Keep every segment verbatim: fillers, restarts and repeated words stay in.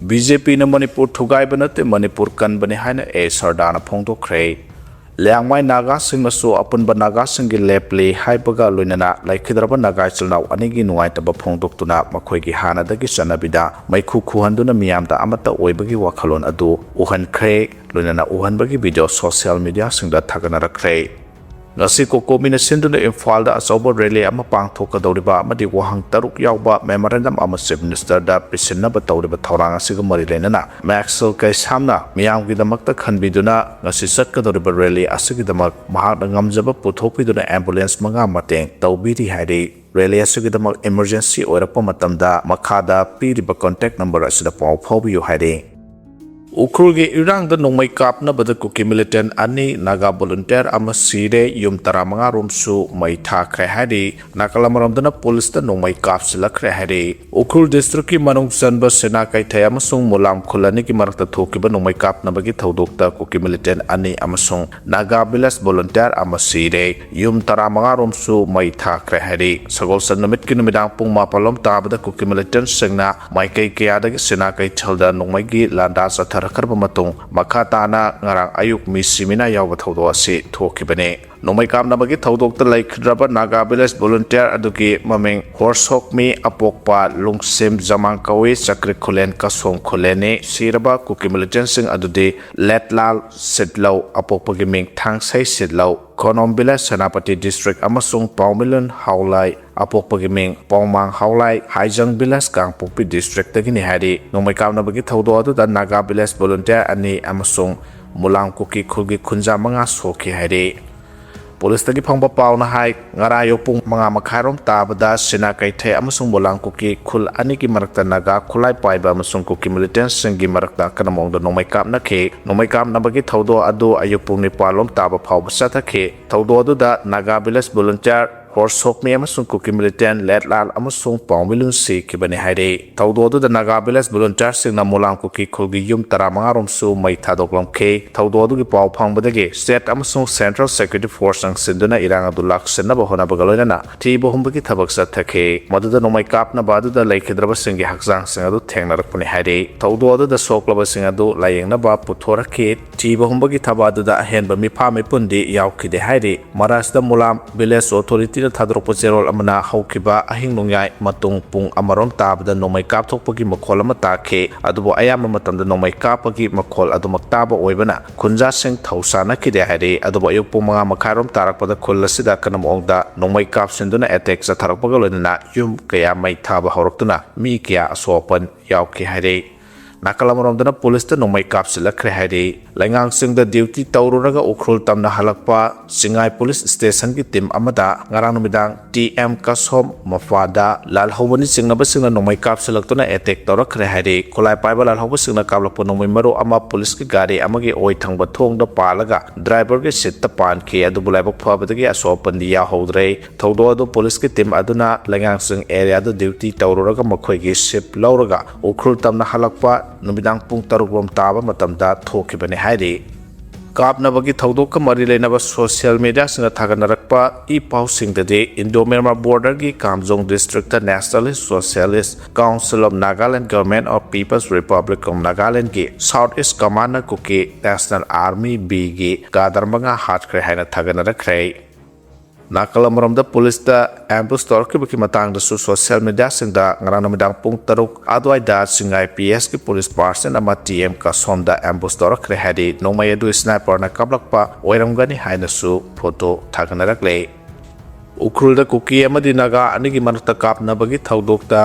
B J ꯄꯤꯅ ꯃꯅꯤꯄꯨꯔ ꯊꯨꯒꯥꯏꯕ ꯅꯠꯇꯦ, ꯃꯅꯤꯄꯨꯔ ꯀꯟꯕꯅꯤ ꯍꯥꯏꯅ ꯑꯦ ꯁꯔꯗꯥꯅ ꯐꯣꯡꯗꯣꯛꯈ꯭ꯔꯦ꯫ ꯂꯤꯌꯥꯡꯃꯥꯏ ꯅꯥꯒꯥꯁꯤꯡꯅꯁꯨ ꯑꯄꯨꯟꯕ ꯅꯥꯒꯥꯁꯤꯡꯒꯤ ꯂꯦꯞꯂꯤ ꯍꯥꯏꯕꯒ ꯂꯣꯏꯅꯅ ꯂꯩꯈꯤꯗ꯭ꯔꯕ ꯅꯥꯒꯥ ꯏꯆꯤꯜ ꯏꯅꯥꯎ ꯑꯅꯤꯒꯤ ꯅꯨꯡꯉꯥꯏꯇꯕ ꯐꯣꯡꯗꯣꯛꯇꯨꯅ ꯃꯈꯣꯏꯒꯤ ꯍꯥꯟꯅꯗꯒꯤ ꯆꯠꯅꯕꯤꯗ ꯃꯩꯈꯨ ꯈꯨꯍꯟꯗꯨꯅ ꯃꯤꯌꯥꯝꯗ ꯑꯃꯠꯇ ꯑꯣꯏꯕꯒꯤ ꯋꯥꯈꯜꯂꯣꯟ ꯑꯗꯨ ꯎꯍꯟꯈ꯭ꯔꯦ꯫ ꯂꯣꯏꯅꯅ ꯎꯍꯟꯕꯒꯤ ꯚꯤꯗꯤꯑꯣ ꯁꯣꯁꯤꯌꯦꯜ ꯃꯤꯗꯤꯌꯥꯁꯤꯡꯗ ꯊꯥꯒꯠꯅꯔꯛꯈ꯭ꯔꯦ꯫ ꯉꯁꯤ ꯀꯣꯀꯣꯃꯤꯅ ꯁꯤꯟꯗꯨꯅ ꯏꯝꯐꯥꯜꯗ ꯑꯆꯧꯕ ꯔꯦꯂꯤ ꯑꯃ ꯄꯥꯡꯊꯣꯛꯀꯗꯧꯔꯤꯕ ꯑꯃꯗꯤ ꯋꯥꯍꯪ ꯇꯔꯨꯛ ꯌꯥꯎꯕ ꯃꯦꯃꯣꯔꯦꯟꯗꯝ ꯑꯃ ꯆꯤꯐ ꯃꯤꯅꯤꯁꯇꯔꯗ ꯄꯤꯁꯤꯟꯅꯕ ꯇꯧꯔꯤꯕ ꯊꯧꯔꯥꯡ ꯑꯁꯤꯒ ꯃꯔꯤ ꯂꯩꯅꯅ ꯃꯦꯛꯁꯦꯜ ꯀꯩꯁꯥꯝꯅ ꯃꯤꯌꯥꯝꯒꯤꯗꯃꯛꯇ ꯈꯟꯕꯤꯗꯨꯅ ꯉꯁꯤ ꯆꯠꯀꯗꯧꯔꯤꯕ ꯔꯦꯂꯤ ꯑꯁꯤꯒꯤꯗꯃꯛ ꯃꯍꯥꯛꯅ ꯉꯝꯖꯕ ꯄꯨꯊꯣꯛꯄꯤꯗꯨꯅ ꯑꯦꯝꯕꯨꯂꯦꯟꯁ ꯃꯉꯥ ꯃꯇꯦꯡ ꯇꯧꯕꯤꯔꯤ ꯍꯥꯏꯔꯤ꯫ ꯔꯦꯂꯤ ꯑꯁꯤꯒꯤꯗꯃꯛ ꯏꯃꯔꯖꯦꯟꯁꯤ ꯑꯣꯏꯔꯛꯄ ꯃꯇꯝꯗ ꯃꯈꯥꯗ ꯄꯤꯔꯤꯕ ꯀꯟꯇꯦꯛ ꯅꯝꯕꯔ ꯑꯁꯤꯗ ꯄꯥꯎ ꯐꯥꯎꯕꯤꯌꯨ ꯍꯥꯏꯔꯤ꯫ ꯎꯈ꯭ꯔꯨꯜꯒꯤ ꯏꯔꯥꯡꯗ ꯅꯣꯡꯃꯩ ꯀꯥꯞꯅꯕꯗ ꯀꯨꯀꯤ ꯃꯤꯂꯤꯇꯦꯟ ꯑꯅꯤ, ꯅꯥꯒꯥ ꯚꯣꯂꯨꯟꯇꯤꯌꯔ ꯑꯃ ꯁꯤꯔꯦ, ꯌꯨꯝ ꯇꯔꯥꯃꯉꯥ ꯔꯣꯝꯁꯨ ꯃꯩ ꯊꯥꯈ꯭ꯔꯦ ꯍꯥꯏꯔꯤ꯫ ꯅꯥꯀꯜ ꯑꯃꯔꯣꯝꯗꯅ ꯄꯨꯂꯤꯁꯇ ꯅꯣꯡꯃꯩ ꯀꯥꯞꯁꯤꯜꯂꯛꯈ꯭ꯔꯦ ꯍꯥꯏꯔꯤ꯫ ꯎꯈ꯭ꯔꯨꯜ ꯗꯤꯁꯇ꯭ꯔꯤꯛꯀꯤ ꯃꯅꯨꯡ ꯆꯟꯕ ꯁꯤꯅꯥ ꯀꯩꯊꯩ ꯑꯃꯁꯨꯡ ꯃꯨꯂꯥꯝ ꯈꯨꯜ ꯑꯅꯤꯒꯤ ꯃꯔꯛꯇ ꯊꯣꯛꯈꯤꯕ ꯅꯣꯡꯃꯩ ꯀꯥꯞꯅꯕꯒꯤ ꯊꯧꯗꯣꯛꯇ ꯀꯨꯀꯤ ꯃꯤꯂꯤꯇꯦꯟ ꯑꯅꯤ ꯑꯃꯁꯨꯡ ꯅꯥꯒꯥ ꯚꯤꯂꯦꯖ ꯚꯣꯂꯨꯟꯇꯤꯌꯔ ꯑꯃ ꯁꯤꯔꯦ, ꯌꯨꯝ ꯇꯔꯥꯃꯉꯥ ꯔꯣꯝꯁꯨ ꯃꯩ ꯊꯥꯈ꯭ꯔꯦ ꯍꯥꯏꯔꯤ꯫ ꯁꯒꯣꯜꯁꯦꯟ ꯅꯨꯃꯤꯠꯀꯤ ꯅꯨꯃꯤꯗꯥꯡ ꯄꯨꯡ ꯃꯥꯄꯜ ꯂꯣꯝ ꯇꯥꯕꯗ ꯀꯨꯀꯤ ꯃꯤꯂꯤꯇꯦꯟꯁꯤꯡꯅ ꯃꯥꯏꯀꯩ ꯀꯌꯥꯗꯒꯤ ꯁꯤꯅꯥ ꯀꯩꯊꯦꯜꯗ ꯅꯣꯡꯃꯩꯒꯤ ꯂꯥꯟꯗꯥ ꯆꯠꯊꯔꯛꯈ꯭ꯔꯕ ꯃꯇꯨꯡ, ꯃꯈꯥ ꯇꯥꯅ ꯉꯔꯥꯡ ꯑꯌꯨꯛ ꯃꯤ ꯁꯤꯃꯤꯅꯥ ꯌꯥꯎꯕ ꯊꯧꯗꯣꯛ ꯑꯁꯤ ꯊꯣꯛꯈꯤꯕꯅꯤ꯫ ꯅꯣꯡꯃꯩ ꯀꯥꯞꯅꯕꯒꯤ ꯊꯧꯗꯣꯛꯇ ꯂꯩꯈꯤꯗ꯭ꯔꯕ ꯅꯥꯒꯥ ꯚꯤꯂꯦꯖ ꯚꯣꯂꯨꯟꯇꯤꯌꯔ ꯑꯗꯨꯒꯤ ꯃꯃꯤꯡ ꯍꯣꯔꯁꯣꯛꯃꯤ ꯑꯄꯣꯛꯄ ꯂꯨꯡꯁꯦꯝ ꯖꯃꯥꯡ ꯀꯧꯏ, ꯆꯀ꯭ꯔꯤꯛ ꯈꯨꯂꯦꯟ ꯀꯁꯣꯡ ꯈꯨꯂꯦꯟꯅꯤ꯫ ꯁꯤꯔꯕ ꯀꯨꯀꯤ ꯃꯤꯂꯤꯇꯦꯟꯁꯤꯡ ꯑꯗꯨꯗꯤ ꯂꯦꯠꯂꯥꯜ ꯁꯤꯠꯂꯧ ꯑꯄꯣꯛꯄꯒꯤ ꯃꯤꯡ ꯊꯥꯡꯁꯩ ꯁꯤꯠꯂꯧ, ꯈꯣꯅꯣꯝ ꯚꯤꯂꯦꯖ ꯁꯦꯅꯥꯄꯇꯤ ꯗꯤꯁꯇ꯭ꯔꯤꯛ ꯑꯃꯁꯨꯡ ꯄꯥꯎꯃꯤꯂꯨꯟ ꯍꯥꯎꯂꯥꯏ ꯑꯄꯣꯛꯄꯒꯤ ꯃꯤꯡ ꯄꯥꯎꯃꯥꯡ ꯍꯥꯎꯂꯥꯏ, ꯍꯥꯏꯖꯪ ꯚꯤꯂꯦꯖ ꯀꯥꯡꯄꯣꯛꯄꯤ ꯗꯤꯁꯇ꯭ꯔꯤꯛꯇꯒꯤꯅꯤ ꯍꯥꯏꯔꯤ꯫ ꯅꯣꯡꯃꯩ ꯀꯥꯞꯅꯕꯒꯤ ꯊꯧꯗꯣꯛ ꯑꯗꯨꯗ ꯅꯥꯒꯥ ꯚꯤꯂꯦꯖ ꯚꯣꯂꯨꯟꯇꯤꯌꯔ ꯑꯅꯤ ꯑꯃꯁꯨꯡ ꯃꯨꯂꯥꯡ ꯀꯨꯀꯤ ꯈꯨꯜꯒꯤ ꯈꯨꯟꯖꯥ ꯃꯉꯥ ꯁꯣꯛꯈꯤ ꯍꯥꯏꯔꯤ꯫ ꯄꯨꯂꯤꯁꯇꯒꯤ ꯐꯪꯕ ꯄꯥꯎꯅ ꯍꯥꯏ, ꯉꯔꯥꯡ ꯑꯌꯨꯛ ꯄꯨꯡ ꯃꯉꯥ ꯃꯈꯥꯏꯔꯣꯝ ꯇꯥꯕꯗ ꯁꯤꯅꯥ ꯀꯩꯊꯩ ꯑꯃꯁꯨꯡ ꯃꯨꯂꯥꯡ ꯀꯨꯀꯤ ꯈꯨꯜ ꯑꯅꯤꯒꯤ ꯃꯔꯛꯇ ꯅꯥꯒꯥ ꯈꯨꯠꯂꯥꯏ ꯄꯥꯏꯕ ꯑꯃꯁꯨꯡ ꯀꯨꯀꯤ ꯃꯤꯂꯤꯇꯦꯟꯁꯤꯡꯒꯤ ꯃꯔꯛꯇ ꯑꯀꯟꯕ ꯃꯑꯣꯡꯗ ꯅꯣꯡꯃꯩ ꯀꯥꯞꯅꯈꯤ꯫ ꯅꯣꯡꯃꯩ ꯀꯥꯞꯅꯕꯒꯤ ꯊꯧꯗꯣꯛ ꯑꯗꯨ ꯑꯌꯨꯛ ꯄꯨꯡ ꯅꯤꯄꯥꯟ ꯂꯣꯝ ꯇꯥꯕ ꯐꯥꯎꯕ ꯆꯠꯊꯈꯤ꯫ ꯊꯧꯗꯣꯛ ꯑꯗꯨꯗ ꯅꯥꯒꯥ ꯚꯤꯂꯦꯖ ꯚꯣꯂꯨꯟꯇꯤꯌꯔ ꯍꯣꯔꯁꯣꯛꯃꯤ ꯑꯃꯁꯨꯡ ꯀꯨꯀꯤ ꯃꯤꯂꯤꯇꯦꯟ ꯂꯦꯠꯂꯥꯜ ꯑꯃꯁꯨꯡ ꯄꯥꯎꯃꯤꯂꯨꯟ ꯁꯤꯈꯤꯕꯅꯤ ꯍꯥꯏꯔꯤ꯫ ꯊꯧꯗꯣꯛ ꯑꯗꯨꯗ ꯅꯥꯒꯥ ꯚꯤꯂꯦꯖ ꯚꯣꯂꯨꯟꯇꯤꯌꯔꯁꯤꯡꯅ ꯃꯣꯂꯥꯝ ꯀꯨꯀꯤ ꯈꯨꯜꯒꯤ ꯌꯨꯝ ꯇꯔꯥꯃꯉꯥ ꯔꯣꯝꯁꯨ ꯃꯩ ꯊꯥꯗꯣꯛꯂꯝꯈꯤ꯫ ꯊꯧꯗꯣꯛ ꯑꯗꯨꯒꯤ ꯄꯥꯎ ꯐꯪꯕꯗꯒꯤ ꯁ꯭ꯇꯦꯠ ꯑꯃꯁꯨꯡ ꯁꯦꯟꯇ꯭ꯔꯦꯜ ꯁꯦꯀ꯭ꯌꯨꯔꯤꯇꯤ ꯐꯣꯔꯁ ꯆꯪꯁꯤꯟꯗꯨꯅ ꯏꯔꯥꯡ ꯑꯗꯨ ꯂꯥꯛꯁꯤꯟꯅꯕ ꯍꯣꯠꯅꯕꯒ ꯂꯣꯏꯅꯅ ꯊꯤꯕ ꯍꯨꯝꯕꯒꯤ ꯊꯕꯛ ꯆꯠꯊꯈꯤ꯫ ꯃꯗꯨꯗ ꯅꯣꯡꯃꯩ ꯀꯥꯞꯅꯕ ꯑꯗꯨꯗ ꯂꯩꯈꯤꯗ꯭ꯔꯕꯁꯤꯡꯒꯤ ꯍꯛꯆꯥꯡꯁꯤꯡ ꯑꯗꯨ ꯊꯦꯡꯅꯔꯛꯄꯅꯤ ꯍꯥꯏꯔꯤ꯫ ꯊꯧꯗꯣꯛ ꯑꯗꯨꯗ ꯁꯣꯛꯂꯕꯁꯤꯡ ꯑꯗꯨ ꯂꯥꯌꯦꯡꯅꯕ ꯄꯨꯊꯣꯔꯛꯈꯤ꯫ ꯊꯤꯕ ꯍꯨꯝꯕꯒꯤ ꯊꯕꯛ ꯑꯗꯨꯗ ꯑꯍꯦꯟꯕ ꯃꯤꯐꯥ ꯃꯤꯄꯨꯟꯗꯤ ꯌꯥꯎꯈꯤꯗꯦ ꯍꯥꯏꯔꯤ꯫ ꯃꯔꯥꯁꯤꯗ ꯃꯨꯂꯥꯝ ꯚꯤꯂꯦꯖ ꯑꯣꯊꯣꯔꯤꯇꯤꯅ ꯊꯥꯗꯣꯔꯛꯄ ꯆꯦꯔꯣꯜ ꯑꯃꯅ ꯍꯧꯈꯤꯕ ꯑꯍꯤꯡ ꯅꯣꯡꯌꯥꯏ ꯃꯇꯨꯡ ꯄꯨꯡ ꯑꯃꯔꯣꯝ ꯇꯥꯕꯗ ꯅꯣꯡꯃꯩ ꯀꯥꯞꯊꯣꯛꯄꯒꯤ ꯃꯈꯣꯜ ꯑꯃ ꯇꯥꯈꯤ꯫ ꯑꯗꯨꯕꯨ ꯑꯌꯥꯝꯕ ꯃꯇꯝꯗ ꯅꯣꯡꯃꯩ ꯀꯥꯞꯄꯒꯤ ꯃꯈꯣꯜ ꯑꯗꯨꯃꯛ ꯇꯥꯕ ꯑꯣꯏꯕꯅ ꯈꯨꯟꯖꯥꯁꯤꯡ ꯊꯧꯁꯥꯅꯈꯤꯗꯦ ꯍꯥꯏꯔꯤ꯫ ꯑꯗꯨꯕꯨ ꯑꯌꯨꯛ ꯄꯨꯡ ꯃꯉꯥ ꯃꯈꯥꯏꯔꯣꯝ ꯇꯥꯔꯛꯄꯗ ꯈꯨꯜ ꯑꯁꯤꯗ ꯑꯀꯟꯕ ꯃꯑꯣꯡꯗ ꯅꯣꯡꯃꯩ ꯀꯥꯞꯁꯤꯟꯗꯨꯅ ꯑꯦꯇꯦꯛ ꯆꯠꯊꯔꯛꯄꯒ ꯂꯣꯏꯅꯅ ꯌꯨꯝ ꯀꯌꯥ ꯃꯩ ꯊꯥꯕ ꯍꯧꯔꯛꯇꯨꯅ ꯃꯤ ꯀꯌꯥ ꯑꯁꯣꯛ ꯑꯄꯟ ꯌꯥꯎꯈꯤ ꯍꯥꯏꯔꯤ꯫ ꯅꯥꯀꯜ ꯑꯃꯔꯣꯝꯗꯅ ꯄꯨꯂꯤꯁꯇ ꯅꯣꯡꯃꯩ ꯀꯥꯞꯁꯤꯜꯂꯛꯈ꯭ꯔꯦ ꯍꯥꯏꯔꯤ꯫ ꯂꯩꯉꯥꯡꯁꯤꯡꯗ ꯗ꯭ꯌꯨꯇꯤ ꯇꯧꯔꯨꯔꯒ ꯎꯈ꯭ꯔꯨꯜ ꯇꯝꯅ ꯍꯜꯂꯛꯄ ꯆꯤꯡꯉꯥꯏ ꯄꯨꯂꯤꯁ ꯁ꯭ꯇꯦꯁꯟꯒꯤ ꯇꯤꯝ ꯑꯃꯗ ꯉꯔꯥꯡ ꯅꯨꯃꯤꯗꯥꯡ ꯇꯤ ꯑꯦꯝ ꯀꯁꯣꯝ ꯃꯐꯥꯗ ꯂꯥꯜꯍꯧꯕꯅꯤ ꯆꯤꯡꯅꯕꯁꯤꯡꯅ ꯅꯣꯡꯃꯩ ꯀꯥꯞꯁꯤꯜꯂꯛꯇꯨꯅ ꯑꯦꯇꯦꯛ ꯇꯧꯔꯛꯈ꯭ꯔꯦ ꯍꯥꯏꯔꯤ꯫ ꯈꯨꯠꯂꯥꯏ ꯄꯥꯏꯕ ꯂꯥꯜꯍꯧꯕꯁꯤꯡꯅ ꯀꯥꯞꯂꯛꯄ ꯅꯣꯡꯃꯩ ꯃꯔꯨ ꯑꯃ ꯄꯨꯂꯤꯁꯀꯤ ꯒꯥꯔꯤ ꯑꯃꯒꯤ ꯑꯣꯏ ꯊꯪꯕ ꯊꯣꯡꯗ ꯄꯥꯜꯂꯒ ꯗ꯭ꯔꯥꯏꯚꯔꯒꯤ ꯁꯤꯠꯇ ꯄꯥꯟꯈꯤ꯫ ꯑꯗꯨꯕꯨ ꯂꯥꯏꯕꯛ ꯐꯕꯗꯒꯤ ꯑꯁꯣꯛ ꯑꯄꯟꯗꯤ ꯌꯥꯎꯍꯧꯗ꯭ꯔꯦ꯫ ꯊꯧꯗꯣꯛ ꯑꯗꯨ ꯄꯨꯂꯤꯁꯀꯤ ꯇꯤꯝ ꯑꯗꯨꯅ ꯂꯩꯉꯥꯡꯁꯤꯡ ꯑꯦꯔꯤꯌꯥꯗ ꯗ꯭ꯌꯨꯇꯤ ꯇꯧꯔꯨꯔꯒ ꯃꯈꯣꯏꯒꯤ ꯁꯤꯞ ꯂꯧꯔꯒ ꯎꯈ꯭ꯔꯨꯜ ꯇꯝꯅ ꯍꯜꯂꯛꯄ ꯅꯨꯃꯤꯗꯥꯡ ꯄꯨꯡ ꯇꯔꯨꯛ ꯔꯣꯝ ꯇꯥꯕ ꯃꯇꯝꯗ ꯊꯣꯛꯈꯤꯕꯅꯤ ꯍꯥꯏꯔꯤ꯫ ꯀꯥꯞꯅꯕꯒꯤ ꯊꯧꯗꯣꯛꯀ ꯃꯔꯤ ꯂꯩꯅꯕ social ꯃꯤꯗꯤꯌꯥꯁꯤꯡꯗ ꯊꯥꯒꯠꯅꯔꯛꯄ E ꯄꯥꯎꯁꯤꯡꯗꯗꯤ, Indo Myanmar ꯕꯣꯔꯗꯔꯒꯤ Kamjong district Nationalist Socialist Council of Nagaland, Government of People's Republic of Nagalandꯒꯤ South East Commandꯅ ꯀꯨꯀꯤ National Army Bꯒꯤ ꯀꯥꯗꯔ ꯃꯉꯥ ꯍꯥꯠꯈ꯭ꯔꯦ ꯍꯥꯏꯅ ꯊꯥꯒꯠꯅꯔꯛꯈ꯭ꯔꯦ꯫ ꯅꯥꯀꯜ ꯑꯃꯔꯣꯝꯗ ꯄꯨꯂꯤꯁꯇ ꯑꯦꯝꯕꯨꯁ ꯇꯧꯔꯛꯈꯤꯕꯒꯤ ꯃꯇꯥꯡꯗꯁꯨ ꯁꯣꯁꯤꯌꯦꯜ ꯃꯤꯗꯤꯌꯥꯁꯤꯡꯗ ꯉꯔꯥꯡ ꯅꯨꯃꯤꯗꯥꯡ ꯄꯨꯡ ꯇꯔꯨꯛ ꯑꯗꯨꯋꯥꯏꯗ ꯆꯤꯡꯉꯥꯏ ꯄꯤ ꯑꯦꯁꯀꯤ ꯄꯨꯂꯤꯁ ꯄꯥꯔꯁꯟ ꯑꯃ ꯇꯤ ꯑꯦꯝ ꯀꯁꯣꯝꯗ ꯑꯦꯝꯕꯨꯁ ꯇꯧꯔꯛꯈ꯭ꯔꯦ ꯍꯥꯏꯗꯤ ꯅꯣꯡꯃꯩ ꯑꯗꯨ ꯁ꯭ꯅꯥꯏꯄꯔꯅ ꯀꯥꯞꯂꯛꯄ ꯑꯣꯏꯔꯝꯒꯅꯤ ꯍꯥꯏꯅꯁꯨ ꯐꯣꯇꯣ ꯊꯥꯒꯠꯅꯔꯛꯂꯦ꯫ ꯎꯈ꯭ꯔꯨꯜꯗ ꯀꯨꯀꯤ ꯑꯃꯗꯤ ꯅꯥꯒꯥ ꯑꯅꯤꯒꯤ ꯃꯔꯛꯇ ꯀꯥꯞꯅꯕꯒꯤ ꯊꯧꯗꯣꯛꯇ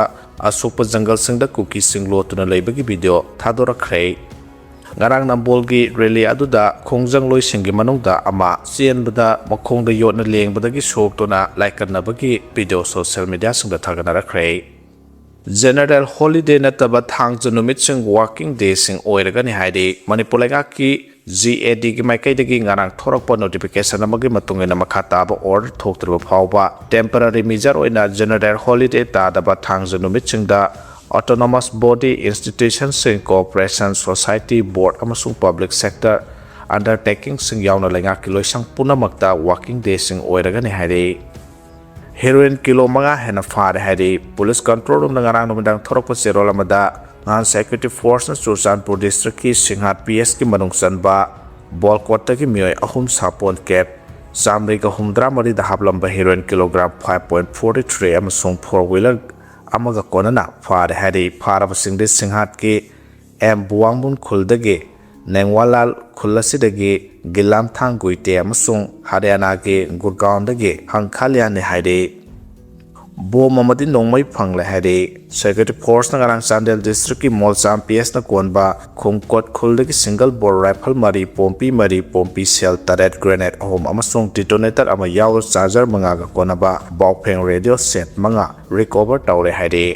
ꯑꯁꯣꯛꯄ ꯖꯪꯒꯜꯁꯤꯡꯗ ꯀꯨꯀꯤꯁꯤꯡ ꯂꯣꯠꯇꯨꯅ ꯂꯩꯕꯒꯤ ꯚꯤꯗꯤꯑꯣ ꯊꯥꯗꯣꯔꯛꯈ꯭ꯔꯦ꯫ ꯉꯔꯥꯡ ꯅꯝꯕꯣꯜꯒꯤ ꯔꯦꯂꯤ ꯑꯗꯨꯗ ꯈꯣꯡꯖꯪꯂꯣꯏꯁꯤꯡꯒꯤ ꯃꯅꯨꯡꯗ ꯑꯃ ꯆꯦꯟꯕꯗ ꯃꯈꯣꯡꯗ ꯌꯣꯠꯅ ꯂꯦꯡꯕꯗꯒꯤ ꯁꯣꯛꯇꯨꯅ ꯂꯥꯏꯀꯠꯅꯕꯒꯤ ꯚꯤꯗꯤꯑꯣ ꯁꯣꯁꯤꯌꯦꯜ ꯃꯤꯗꯤꯌꯥꯁꯤꯡꯗ ꯊꯥꯒꯠꯅꯔꯛꯈ꯭ꯔꯦ꯫ ꯖꯦꯅꯔꯦꯜ ꯍꯣꯂꯤꯗꯦ ꯅꯠꯇꯕ ꯊꯥꯡꯖ ꯅꯨꯃꯤꯠꯁꯤꯡ ꯋꯥꯔꯀꯤꯡ ꯗꯦꯁꯤꯡ ꯑꯣꯏꯔꯒꯅꯤ ꯍꯥꯏꯔꯤ꯫ ꯃꯅꯤꯄꯨꯔ ꯂꯩꯉꯥꯛꯀꯤ ꯖꯤ ꯑꯦ ꯗꯤꯒꯤ ꯃꯥꯏꯀꯩꯗꯒꯤ ꯉꯔꯥꯡ ꯊꯣꯔꯛꯄ ꯅꯣꯇꯤꯐꯤꯀꯦꯁꯟ ꯑꯃꯒꯤ ꯃꯇꯨꯡ ꯏꯟꯅ ꯃꯈꯥ ꯇꯥꯕ ꯑꯣꯔꯗꯔ ꯊꯣꯛꯇ꯭ꯔꯤꯕ ꯐꯥꯎꯕ temporary measure ꯑꯣꯏꯅ general holiday ꯇꯥꯗꯕ ꯊꯥꯡꯖ ꯅꯨꯃꯤꯠꯁꯤꯡꯗ autonomous body, institutionꯁꯤꯡ, corporation, society, board ꯑꯃꯁꯨꯡ public sector undertakingꯁꯤꯡ ꯌꯥꯎꯅ ꯂꯩꯉꯥꯛꯀꯤ ꯂꯣꯏꯁꯪ ꯄꯨꯝꯅꯃꯛꯇ working dayꯁꯤꯡ ꯑꯣꯏꯔꯒꯅꯤ ꯍꯥꯏꯔꯤ꯫ ꯍꯦꯔꯣꯏꯟ ꯀꯤꯂꯣ ꯃꯉꯥ ꯍꯦꯟꯅ ꯐꯥꯔꯦ ꯍꯥꯏꯔꯤ꯫ Police control roomꯅ ꯉꯔꯥꯡ ꯅꯨꯃꯤꯗꯥꯡ ꯊꯣꯔꯛꯄ ꯆꯦꯔꯣꯜ ꯑꯃꯗ ꯉꯍꯥꯟ security forceꯅ ꯆꯨꯔꯆꯥꯟꯄꯨꯔ districtꯀꯤ ꯁꯤꯡꯍꯥꯠ P Sꯀꯤ ꯃꯅꯨꯡ ꯆꯟꯕ ꯕꯣꯜꯀꯣꯠꯇꯒꯤ ꯃꯤꯑꯣꯏ ꯑꯍꯨꯝ ꯁꯥꯄꯣꯟ ꯀꯦꯞ ꯆꯥꯃꯔꯤꯒ ꯍꯨꯝꯗ꯭ꯔꯥ ꯃꯔꯤꯗ ꯍꯥꯞꯂꯝꯕ heroin kilogram five point forty three ꯑꯃꯁꯨꯡ four wheeler ꯑꯃꯒ ꯀꯣꯟꯅꯅ ꯐꯥꯔꯦ ꯍꯥꯏꯔꯤ꯫ ꯐꯥꯔꯕꯁꯤꯡꯗꯤ ꯁꯤꯡꯍꯥꯠꯀꯤ ꯑꯦꯝ ꯕꯨꯋꯥꯡꯕꯨꯟ ꯈꯨꯜꯗꯒꯤ, ꯅꯦꯡꯋꯥꯂꯥꯜ ꯈꯨꯜ ꯑꯁꯤꯗꯒꯤ, ꯒꯤꯂꯥꯝꯊꯥꯡ ꯒꯨꯏꯇꯦ ꯑꯃꯁꯨꯡ ꯍꯔꯤꯌꯥꯅꯥꯒꯤ ꯒꯨꯔꯒꯥꯎꯟꯗꯒꯤ ꯍꯪꯈꯥꯂꯤꯌꯥꯟꯅꯤ ꯍꯥꯏꯔꯤ꯫ ꯕꯣꯝ ꯑꯃꯗꯤ ꯅꯣꯡꯃꯩ ꯐꯪꯂꯦ ꯍꯥꯏꯔꯤ꯫ Security forceꯅ ꯉꯔꯥꯡ ꯆꯥꯟꯗꯦꯜ districtꯀꯤ ꯃꯣꯜꯆꯥꯝ P Sꯅ ꯀꯣꯟꯕ ꯈꯨꯡꯀꯣꯠ ꯈꯨꯜꯗꯒꯤ single bore rifle ꯃꯔꯤ, ꯄꯣꯝꯄꯤ ꯃꯔꯤ, ꯄꯣꯝꯄꯤ shell ꯇꯔꯦꯠ, grenade ꯑꯍꯨꯝ ꯑꯃꯁꯨꯡ detonator ꯑꯃ ꯌꯥꯎꯔ charger ꯃꯉꯥꯒ ꯀꯣꯟꯅꯕ ꯕꯥꯎꯐꯦꯡ radio set ꯃꯉꯥ recover ꯇꯧꯔꯦ ꯍꯥꯏꯔꯤ꯫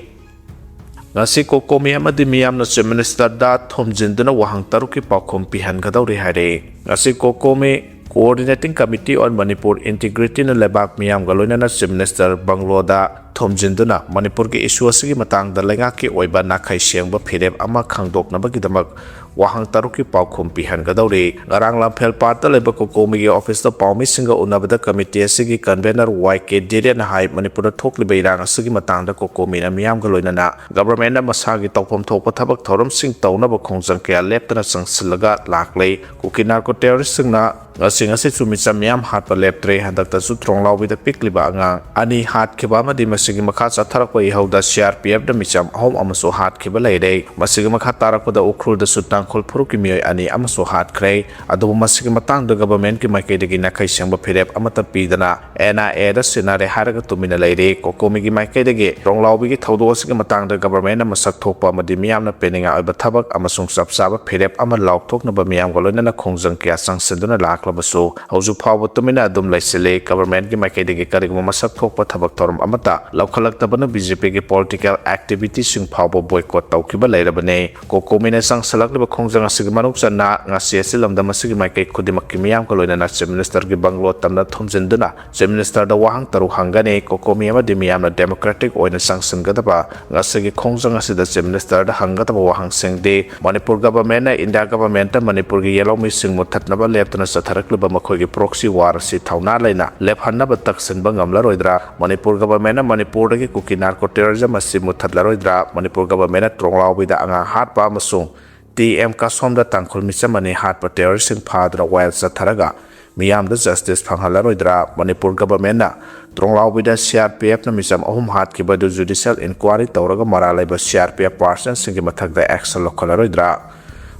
ꯉꯁꯤ COCOMI ꯑꯃꯗꯤ ꯃꯤꯌꯥꯝꯅ Chief Ministerꯗ ꯊꯣꯝꯖꯤꯟꯗꯨꯅ ꯋꯥꯍꯪ ꯇꯔꯨꯛꯀꯤ ꯄꯥꯎꯈꯨꯝ ꯄꯤꯍꯟꯒꯗꯧꯔꯤ ꯍꯥꯏꯔꯤ꯫ ꯉꯁꯤ COCOMI Coordinating Committee on Manipur Integrityꯅ ꯂꯩꯕꯥꯛ ꯃꯤꯌꯥꯝꯒ ꯂꯣꯏꯅꯅ Chief Minister ꯕꯪꯒ꯭ꯂꯣꯗ ꯊꯣꯝꯖꯤꯟꯗꯨꯅ ꯃꯅꯤꯄꯨꯔꯒꯤ issue ꯑꯁꯤꯒꯤ ꯃꯇꯥꯡꯗ ꯂꯩꯉꯥꯛꯀꯤ ꯑꯣꯏꯕ ꯅꯥꯈꯩ ꯁꯦꯡꯕ ꯐꯤꯔꯦꯞ ꯑꯃ ꯈꯪꯗꯣꯛꯅꯕꯒꯤꯗꯃꯛ ꯋꯥꯍꯪ ꯇꯔꯨꯛꯀꯤ ꯄꯥꯎꯈꯨꯝ ꯄꯤꯍꯟꯒꯗꯧꯔꯤ꯫ ꯉꯔꯥꯡ ꯂꯝꯐꯦꯜ ꯄꯥꯠꯇ ꯂꯩꯕ COCOMIꯒꯤ officeꯇ ꯄꯥꯎꯃꯤꯁꯤꯡꯒ ꯎꯅꯕꯗ committee ꯑꯁꯤꯒꯤ convener Y K ꯗꯤꯔꯦꯠꯅ ꯍꯥꯏ, ꯃꯅꯤꯄꯨꯔꯗ ꯊꯣꯛꯂꯤꯕ ꯏꯔꯥꯡ ꯑꯁꯤꯒꯤ ꯃꯇꯥꯡꯗ COCOMIꯅ ꯃꯤꯌꯥꯝꯒ ꯂꯣꯏꯅꯅ governmentꯅ ꯃꯁꯥꯒꯤ ꯇꯧꯐꯝ ꯊꯣꯛꯄ ꯊꯕꯛ ꯊꯧꯔꯝꯁꯤꯡ ꯇꯧꯅꯕ ꯈꯣꯡꯖꯪ ꯀꯌꯥ ꯂꯦꯞꯇꯅ ꯆꯪꯁꯤꯜꯂꯒ ꯂꯥꯛꯂꯦ꯫ ꯀꯨꯀꯤ narco terroristꯁꯤꯡꯅ ꯉꯁꯤ ꯉꯁꯤꯁꯨ ꯃꯤꯆꯝ ꯃꯤꯌꯥꯝ ꯍꯥꯠꯄ ꯂꯦꯞꯇ꯭ꯔꯦ꯫ ꯍꯟꯗꯛꯇꯁꯨ ꯊꯣꯡꯂꯥꯎꯕꯤꯗ ꯄꯤꯛꯂꯤꯕ ꯑꯉꯥꯡ ꯑꯅꯤ ꯍꯥꯠꯈꯤꯕ ꯑꯃꯗꯤ ꯃꯁꯤꯒꯤ ꯃꯈꯥ ꯆꯠꯊꯔꯛꯄ ꯏꯍꯧꯗ CRPFꯅ ꯃꯤꯆꯝ ꯑꯍꯨꯝ ꯑꯃꯁꯨ ꯍꯥꯠꯈꯤꯕ ꯂꯩꯔꯦ꯫ ꯃꯁꯤꯒꯤ ꯃꯈꯥ ꯇꯥꯔꯛꯄꯗ ꯎꯈ꯭ꯔꯨꯜꯗꯁꯨ ꯇꯥꯡꯈꯨꯜ ꯐꯨꯔꯨꯞꯀꯤ ꯃꯤꯑꯣꯏ ꯑꯅꯤ ꯑꯃꯁꯨ ꯍꯥꯠꯈ꯭ꯔꯦ꯫ ꯑꯗꯨꯕꯨ ꯃꯁꯤꯒꯤ ꯃꯇꯥꯡꯗ governmentꯀꯤ ꯃꯥꯏꯀꯩꯗꯒꯤ ꯅꯥꯈꯩ ꯁꯦꯡꯕ ꯐꯤꯔꯦꯞ ꯑꯃꯠꯇ ꯄꯤꯗꯅ NIAꯗ ꯁꯤꯟꯅꯔꯦ ꯍꯥꯏꯔꯒ ꯇꯨꯃꯤꯟꯅ ꯂꯩꯔꯤ꯫ COCOMIꯒꯤ ꯃꯥꯏꯀꯩꯗꯒꯤ ꯊꯣꯡꯂꯥꯎꯕꯤꯒꯤ ꯊꯧꯗꯣꯛ ꯑꯁꯤꯒꯤ ꯃꯇꯥꯡꯗ governmentꯅ ꯃꯁꯛ ꯊꯣꯛꯄ ꯑꯃꯗꯤ ꯃꯤꯌꯥꯝꯅ ꯄꯦꯟꯅꯤꯡꯉꯥꯏ ꯑꯣꯏꯕ ꯊꯕꯛ ꯑꯃꯁꯨꯡ ꯆꯞ ꯆꯥꯕ ꯐꯤꯔꯦꯞ ꯑꯃ ꯂꯥꯎꯊꯣꯛꯅꯕ ꯃꯤꯌꯥꯝꯒ ꯂꯣꯏꯅꯅ ꯈꯣꯡꯖꯪ ꯀꯌꯥ ꯆꯪꯁꯤꯟꯗꯨꯅ ꯂꯥꯛꯂꯕꯁꯨ ꯍꯧꯖꯤꯛ ꯐꯥꯎꯕ ꯇꯨꯃꯤꯟꯅ ꯑꯗꯨꯝ ꯂꯩꯁꯤꯜꯂꯤ꯫ Governmentꯀꯤ ꯃꯥꯏꯀꯩꯗꯒꯤ ꯀꯔꯤꯒꯨꯝꯕ ꯃꯁꯛ ꯊꯣꯛꯄ ꯊꯕꯛ ꯊꯧꯔꯝ ꯑꯃꯠꯇ ꯂꯧꯈꯠꯂꯛꯇꯕꯅ ꯕꯤ ꯖꯦ ꯄꯤꯒꯤ ꯄꯣꯂꯤꯇꯤꯀꯦꯜ ꯑꯦꯛꯇꯤꯚꯤꯇꯤꯁꯤꯡ ꯐꯥꯎꯕ ꯕꯣꯏꯀꯣꯠ ꯇꯧꯈꯤꯕ ꯂꯩꯔꯕꯅꯤ꯫ ꯀꯣꯀꯣꯃꯤꯅ ꯆꯪꯁꯤꯜꯂꯛꯂꯤꯕ ꯈꯣꯡꯖꯪ ꯑꯁꯤꯒ ꯃꯅꯨꯡ ꯆꯟꯅ ꯉꯁꯤ ꯑꯁꯤ ꯂꯝꯗꯝ ꯑꯁꯤꯒꯤ ꯃꯥꯏꯀꯩ ꯈꯨꯗꯤꯡꯃꯛꯀꯤ ꯃꯤꯌꯥꯝꯒ ꯂꯣꯏꯅꯅ ꯆꯤꯐ ꯃꯤꯅꯤꯁꯇꯔꯒꯤ ꯕꯪꯒ꯭ꯂꯣ ꯇꯝꯅ ꯊꯣꯝꯖꯤꯟꯗꯨꯅ ꯆꯤꯐ ꯃꯤꯅꯤꯁꯇꯔꯗ ꯋꯥꯍꯪ ꯇꯔꯨꯛ ꯍꯪꯒꯅꯤ꯫ ꯀꯣꯀꯣꯃꯤ ꯑꯃꯗꯤ ꯃꯤꯌꯥꯝꯅ ꯗꯦꯃꯣꯀ꯭ꯔꯦꯇꯤꯛ ꯑꯣꯏꯅ ꯆꯪꯁꯤꯟꯒꯗꯕ ꯉꯁꯤꯒꯤ ꯈꯣꯡꯖꯪ ꯑꯁꯤꯗ ꯆꯤꯐ ꯃꯤꯅꯤꯁꯇꯔꯗ ꯍꯪꯒꯗꯕ ꯋꯥꯍꯪꯁꯤꯡꯗꯤ, ꯃꯅꯤꯄꯨꯔ ꯒꯚꯔꯟꯃꯦꯟꯠꯅ ꯏꯟꯗꯤꯌꯥ ꯒꯚꯔꯟꯃꯦꯟꯠꯇ ꯃꯅꯤꯄꯨꯔꯒꯤ ꯌꯦꯜꯍꯧꯃꯤꯁꯤꯡ ꯃꯨꯠꯊꯠꯅꯕ ꯂꯦꯞꯇꯅ ꯆꯠꯊꯔꯛꯂꯤꯕ ꯃꯈꯣꯏꯒꯤ ꯄ꯭ꯔꯣꯛꯁꯤ ꯋꯥꯔ ꯑꯁꯤ ꯊꯧꯅꯥ ꯂꯩꯅ ꯂꯦꯞꯍꯟꯅꯕ ꯇꯛꯁꯤꯟꯕ ꯉꯝꯂꯔꯣꯏꯗ꯭ꯔꯥ? ꯃꯅꯤꯄꯨꯔ ꯒꯚꯔꯟꯃꯦꯟꯠꯅ ꯃꯅꯤꯄꯨꯔꯗꯒꯤ ꯀꯨꯀꯤ ꯅꯥꯔꯀꯣ ꯇꯦꯔꯣꯔꯤꯖꯝ ꯑꯁꯤ ꯃꯨꯠꯊꯠꯂꯔꯣꯏꯗ꯭ꯔꯥ? ꯃꯅꯤꯄꯨꯔ ꯒꯚꯔꯟꯃꯦꯟꯠꯅ ꯇ꯭ꯔꯣꯡꯂꯥꯎꯕꯤꯗ ꯑꯉꯥꯡ ꯍꯥꯠꯄ ꯑꯃꯁꯨꯡ ꯇꯤ ꯑꯦꯝ ꯀꯥꯁꯣꯝꯗ ꯇꯥꯡꯈꯨꯜ ꯃꯤꯆꯝ ꯑꯅꯤ ꯍꯥꯠꯄ ꯇꯦꯔꯣꯔꯤꯁꯁꯤꯡ ꯐꯥꯗꯨꯅ ꯋꯥꯌꯦꯜ ꯆꯠꯊꯔꯒ ꯃꯤꯌꯥꯝꯗ justice ꯐꯪꯍꯜꯂꯔꯣꯏꯗ꯭ꯔꯥ? Manipur ꯒꯚꯔꯟꯃꯦꯟꯠꯅ ꯇ꯭ꯔꯣꯡꯂꯥꯎꯕꯤꯗ C R P ꯑꯦꯐꯅ ꯃꯤꯆꯝ ꯑꯍꯨꯝ ꯍꯥꯠꯈꯤꯕ ꯑꯗꯨ ꯖꯨꯗꯤꯁꯤꯌꯦꯜ ꯏꯟꯀ꯭ꯋꯥꯔꯤ ꯇꯧꯔꯒ ꯃꯔꯥꯜ ꯂꯩꯕ ꯁꯤ ꯑꯥꯔ ꯄꯤ ꯑꯦꯐ ꯄꯥꯔꯁꯟꯁꯤꯡꯒꯤ ꯃꯊꯛꯇ ꯑꯦꯛꯁꯟ ꯂꯧꯈꯠꯂꯔꯣꯏꯗ꯭ꯔꯥ?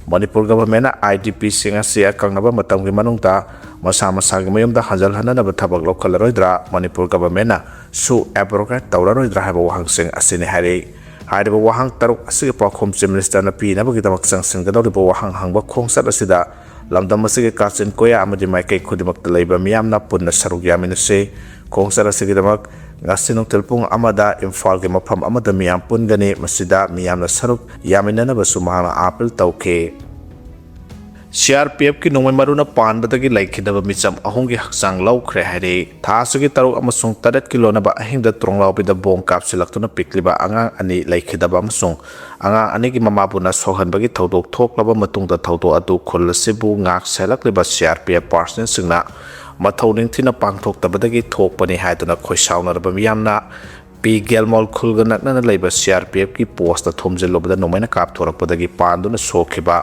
ꯃꯅꯤꯄꯨꯔ ꯒꯚꯔꯟꯃꯦꯟꯠꯅ ꯑꯥꯏ ꯗꯤ ꯄꯤꯁꯤꯡ ꯑꯁꯤ ꯑꯀꯛꯅꯕ ꯃꯇꯝꯒꯤ ꯃꯅꯨꯡꯗ ꯃꯁꯥ ꯃꯁꯥꯒꯤ ꯃꯌꯨꯝꯗ ꯍꯟꯖꯜꯍꯟꯅꯅꯕ ꯊꯕꯛ ꯂꯧꯈꯠꯂꯔꯣꯏꯗ꯭ꯔꯥ? ꯃꯅꯤꯄꯨꯔ ꯒꯚꯔꯟꯃꯦꯟꯠꯅ ꯁꯨ ꯑꯦꯕ꯭ꯔꯣꯒꯦꯠ ꯇꯧꯔꯔꯣꯏꯗ꯭ꯔꯥ ꯍꯥꯏꯕ ꯋꯥꯍꯪꯁꯤꯡ ꯑꯁꯤꯅꯤ ꯍꯥꯏꯔꯤ꯫ ꯍꯥꯏꯔꯤꯕ ꯋꯥꯍꯪ ꯇꯔꯨꯛ ꯑꯁꯤꯒꯤ ꯄꯥꯎꯈꯨꯝ ꯆꯤꯐ ꯃꯤꯅꯤꯁꯇꯔꯅ ꯄꯤꯅꯕꯒꯤꯗꯃꯛ ꯆꯪꯁꯤꯟꯒꯗꯧꯔꯤꯕ ꯋꯥꯍꯪ ꯍꯪꯕ ꯈꯣꯡꯆꯠ ꯑꯁꯤꯗ ꯂꯝꯗꯝ ꯑꯁꯤꯒꯤ ꯀꯥꯆꯤꯟ ꯀꯣꯌꯥ ꯑꯃꯗꯤ ꯃꯥꯏꯀꯩ ꯈꯨꯗꯤꯡꯃꯛꯇ ꯂꯩꯕ ꯃꯤꯌꯥꯝꯅ ꯄꯨꯟꯅ ꯁꯔꯨꯛ ꯌꯥꯃꯤꯟꯅꯁꯤ꯫ ꯈꯣꯡꯆꯠ ꯑꯁꯤꯒꯤꯗꯃꯛ ꯉꯁꯤ ꯅꯨꯡꯊꯤꯜ ꯄꯨꯡ ꯑꯃꯗ ꯏꯝꯐꯥꯜꯒꯤ ꯃꯐꯝ ꯑꯃꯗ ꯃꯤꯌꯥꯝ ꯄꯨꯟꯒꯅꯤ꯫ ꯃꯁꯤꯗ ꯃꯤꯌꯥꯝꯅ ꯁꯔꯨꯛ ꯌꯥꯃꯤꯟꯅꯅꯕꯁꯨ ꯃꯍꯥꯛꯅ ꯑꯥꯄꯤꯜ ꯇꯧꯈꯤ꯫ ꯁꯤ ꯑꯥꯔ ꯄꯤ ꯑꯦꯐꯀꯤ ꯅꯣꯡꯃꯩ ꯃꯔꯨꯅ ꯄꯥꯟꯕꯗꯒꯤ ꯂꯩꯈꯤꯗꯕ ꯃꯤꯆꯝ ꯑꯍꯨꯝꯒꯤ ꯍꯛꯆꯥꯡ ꯂꯧꯈ꯭ꯔꯦ ꯍꯥꯏꯔꯤ꯫ ꯊꯥ ꯑꯁꯤꯒꯤ ꯇꯔꯨꯛ ꯑꯃꯁꯨꯡ ꯇꯔꯦꯠꯀꯤ ꯂꯣꯟꯅꯕ ꯑꯍꯤꯡꯗ ꯇ꯭ꯔꯣꯡꯂꯥꯎꯕꯤꯗ ꯕꯣꯝ ꯀꯥꯞꯁꯤꯜꯂꯛꯇꯨꯅ ꯄꯤꯛꯂꯤꯕ ꯑꯉꯥꯡ ꯑꯅꯤ ꯂꯩꯈꯤꯗꯕ ꯑꯃꯁꯨꯡ ꯑꯉꯥꯡ ꯑꯅꯤꯒꯤ ꯃꯃꯥꯕꯨꯅ ꯁꯣꯛꯍꯟꯕꯒꯤ ꯊꯧꯗꯣꯛ ꯊꯣꯛꯂꯕ ꯃꯇꯨꯡꯗ ꯊꯧꯗꯣꯛ ꯑꯗꯨ ꯈꯨꯜ ꯑꯁꯤꯕꯨ ꯉꯥꯛ ꯁꯦꯜꯂꯛꯂꯤꯕ ꯁꯤ ꯑꯥꯔ ꯄꯤ ꯑꯦꯐ ꯄꯥꯔꯁꯅꯦꯜꯁꯤꯡꯅ ꯃꯊꯧ ꯅꯤꯡꯊꯤꯅ ꯄꯥꯡꯊꯣꯛꯇꯕꯗꯒꯤ ꯊꯣꯛꯄꯅꯤ ꯍꯥꯏꯗꯨꯅ ꯈꯣꯏꯁꯥꯎꯅꯔꯕ ꯃꯤꯌꯥꯝꯅ ꯄꯤ ꯒꯦꯜꯃꯣꯜ ꯈꯨꯜꯒ ꯅꯛꯅꯅ ꯂꯩꯕ ꯁꯤ ꯑꯥꯔ ꯄꯤ ꯑꯦꯐꯀꯤ ꯄꯣꯁꯇ ꯊꯣꯝꯖꯤꯜꯂꯨꯕꯗ ꯅꯣꯡꯃꯩꯅ ꯀꯥꯞꯊꯣꯔꯛꯄꯗꯒꯤ ꯄꯥꯟꯗꯨꯅ ꯁꯣꯛꯈꯤꯕ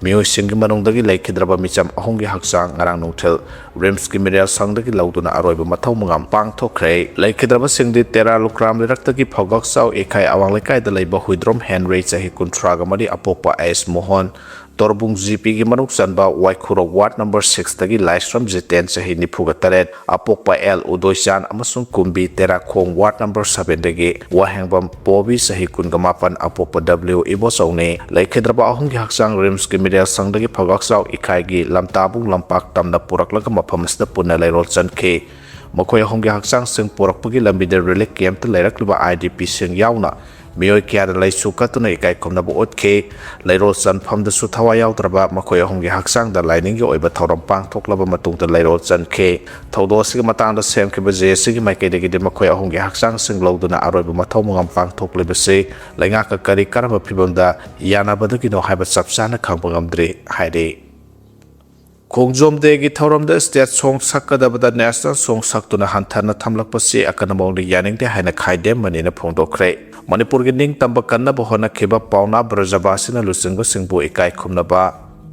ꯃꯤꯑꯣꯏꯁꯤꯡꯒꯤ ꯃꯅꯨꯡꯗꯒꯤ ꯂꯩꯈꯤꯗ꯭ꯔꯕ ꯃꯤꯆꯝ ꯑꯍꯨꯝꯒꯤ ꯍꯛꯆꯥꯡ ꯉꯔꯥꯡ ꯅꯨꯡꯊꯤꯜ ꯔꯤꯝꯁꯀꯤ ꯃꯤꯔꯦꯜ ꯁꯪꯗꯒꯤ ꯂꯧꯗꯨꯅ ꯑꯔꯣꯏꯕ ꯃꯊꯧ ꯃꯉꯝ ꯄꯥꯡꯊꯣꯛꯈ꯭ꯔꯦ꯫ ꯂꯩꯈꯤꯗ꯭ꯔꯕꯁꯤꯡꯗꯤ ꯇꯦꯔꯥ ꯂꯨꯀ꯭ꯔꯥꯝ ꯂꯩꯔꯛꯇꯒꯤ ꯐꯧꯒꯥꯛꯆꯥꯎ ꯏꯈꯥꯏ ꯑꯋꯥꯡ ꯂꯩꯀꯥꯏꯗ ꯂꯩꯕ ꯍꯨꯏꯗ꯭ꯔꯣꯝ ꯍꯦꯟꯔꯤ, ꯆꯍꯤ ꯀꯨꯟꯊ꯭ꯔꯥꯒ ꯃꯔꯤ, ꯑꯄꯣꯛꯄ ꯑꯩꯁ ꯃꯣꯍꯟ, ꯇꯣꯔꯕꯨꯡ ꯖꯤ ꯄꯤꯒꯤ ꯃꯅꯨꯡ ꯆꯟꯕ ꯋꯥꯏꯈꯨꯔꯣꯛ ꯋꯥꯔꯗ ꯅꯝꯕꯔ ꯁꯤꯛꯁꯇꯒꯤ ꯂꯥꯏꯁ꯭ꯔꯝ ꯖꯤꯇꯦꯟ, ꯆꯍꯤ ꯅꯤꯐꯨꯒ ꯇꯔꯦꯠ, ꯑꯄꯣꯛꯄ ꯑꯦꯜ ꯎꯗꯣꯏꯆꯥꯟ, ꯑꯃꯁꯨꯡ ꯀꯨꯝꯕꯤ ꯇꯦꯔꯥꯈꯣꯡ ꯋꯥꯔꯗ ꯅꯝꯕꯔ ꯁꯚꯦꯟꯗꯒꯤ ꯋꯥꯍꯦꯡꯕꯝ ꯄꯣꯕꯤ, ꯆꯍꯤ ꯀꯨꯟꯒ ꯃꯥꯄꯟ, ꯑꯄꯣꯛꯄ ꯗꯕ꯭ꯂꯤꯎ ꯏꯕꯣꯆꯧꯅꯤ꯫ ꯂꯩꯈꯤꯗ꯭ꯔꯕ ꯑꯍꯨꯝꯒꯤ ꯍꯛꯆꯥꯡ ꯔꯤꯝꯁꯀꯤ ꯃꯤꯔꯦꯜ ꯁꯪꯗꯒꯤ ꯐꯧꯒꯥꯛꯆꯥꯎ ꯏꯀꯥꯏꯒꯤ ꯂꯝꯇꯥꯕꯨꯡ ꯂꯝꯄꯥꯛ ꯇꯝꯅ ꯄꯨꯔꯛꯂꯒ ꯃꯐꯝ ꯑꯁꯤꯗ ꯄꯨꯟꯅ ꯂꯩꯔꯣꯜ ꯆꯟꯈꯤ꯫ ꯃꯈꯣꯏ ꯑꯍꯨꯝꯒꯤ ꯍꯛꯆꯥꯡꯁꯤꯡ ꯄꯨꯔꯛꯄꯒꯤ ꯂꯝꯕꯤꯗ relief camp ꯇ ꯂꯩꯔꯛꯂꯤꯕ I D P ꯁꯤꯡ ꯌꯥꯎꯅ ꯃꯤꯑꯣꯏ ꯀꯌꯥꯅ ꯂꯩꯁꯨ ꯀꯠꯇꯨꯅ ꯏꯀꯥꯏ ꯈꯨꯝꯅꯕ ꯎꯠꯈꯤ꯫ ꯂꯩꯔꯣꯜ ꯆꯟꯐꯝꯗꯁꯨ ꯊꯋꯥꯏ ꯌꯥꯎꯗ꯭ꯔꯕ ꯃꯈꯣꯏ ꯑꯍꯨꯝꯒꯤ ꯍꯛꯆꯥꯡꯗ ꯂꯥꯏꯅꯤꯡꯒꯤ ꯑꯣꯏꯕ ꯊꯧꯔꯝ ꯄꯥꯡꯊꯣꯛꯂꯕ ꯃꯇꯨꯡꯗ ꯂꯩꯔꯣꯜ ꯆꯟꯈꯤ꯫ ꯊꯧꯗꯣꯛ ꯑꯁꯤꯒꯤ ꯃꯇꯥꯡꯗ ꯁꯦꯝꯈꯤꯕ J A C ꯒꯤ ꯃꯥꯏꯀꯩꯗꯒꯤꯗꯤ ꯃꯈꯣꯏ ꯑꯍꯨꯝꯒꯤ ꯍꯛꯆꯥꯡꯁꯤꯡ ꯂꯧꯗꯨꯅ ꯑꯔꯣꯏꯕ ꯃꯊꯧ ꯃꯉꯝ ꯄꯥꯡꯊꯣꯛꯂꯤꯕꯁꯤ ꯂꯩꯉꯥꯛꯀ ꯀꯔꯤ ꯀꯔꯝꯕ ꯐꯤꯚꯝꯗ ꯌꯥꯅꯕꯗꯒꯤꯅꯣ ꯍꯥꯏꯕ ꯆꯞ ꯆꯥꯅ ꯈꯪꯕ ꯉꯝꯗ꯭ꯔꯤ ꯍꯥꯏꯔꯤ꯫ ꯈꯣꯡꯖꯣꯝ ꯗꯦꯒꯤ ꯊꯧꯔꯝꯗ state song ꯁꯛꯀꯗꯕꯗ national song ꯁꯛꯇꯨꯅ ꯍꯟꯊꯅ ꯊꯝꯂꯛꯄꯁꯤ ꯑꯀꯟꯕ ꯃꯑꯣꯡꯗ ꯌꯥꯅꯤꯡꯗꯦ ꯍꯥꯏꯅ ꯈꯥꯏꯗꯦꯝ ꯃꯅꯤꯅ ꯐꯣꯡꯗꯣꯛꯈ꯭ꯔꯦ꯫ ꯃꯅꯤꯄꯨꯔꯒꯤ ꯅꯤꯡꯇꯝꯕ ꯀꯟꯅꯕ ꯍꯣꯠꯅꯈꯤꯕ ꯄꯥꯎꯅꯥ ꯕ꯭ꯔꯖꯕꯥꯁꯤꯅ ꯂꯨꯆꯤꯡꯕꯁꯤꯡꯕꯨ ꯏꯀꯥꯏ ꯈꯨꯝꯅꯕ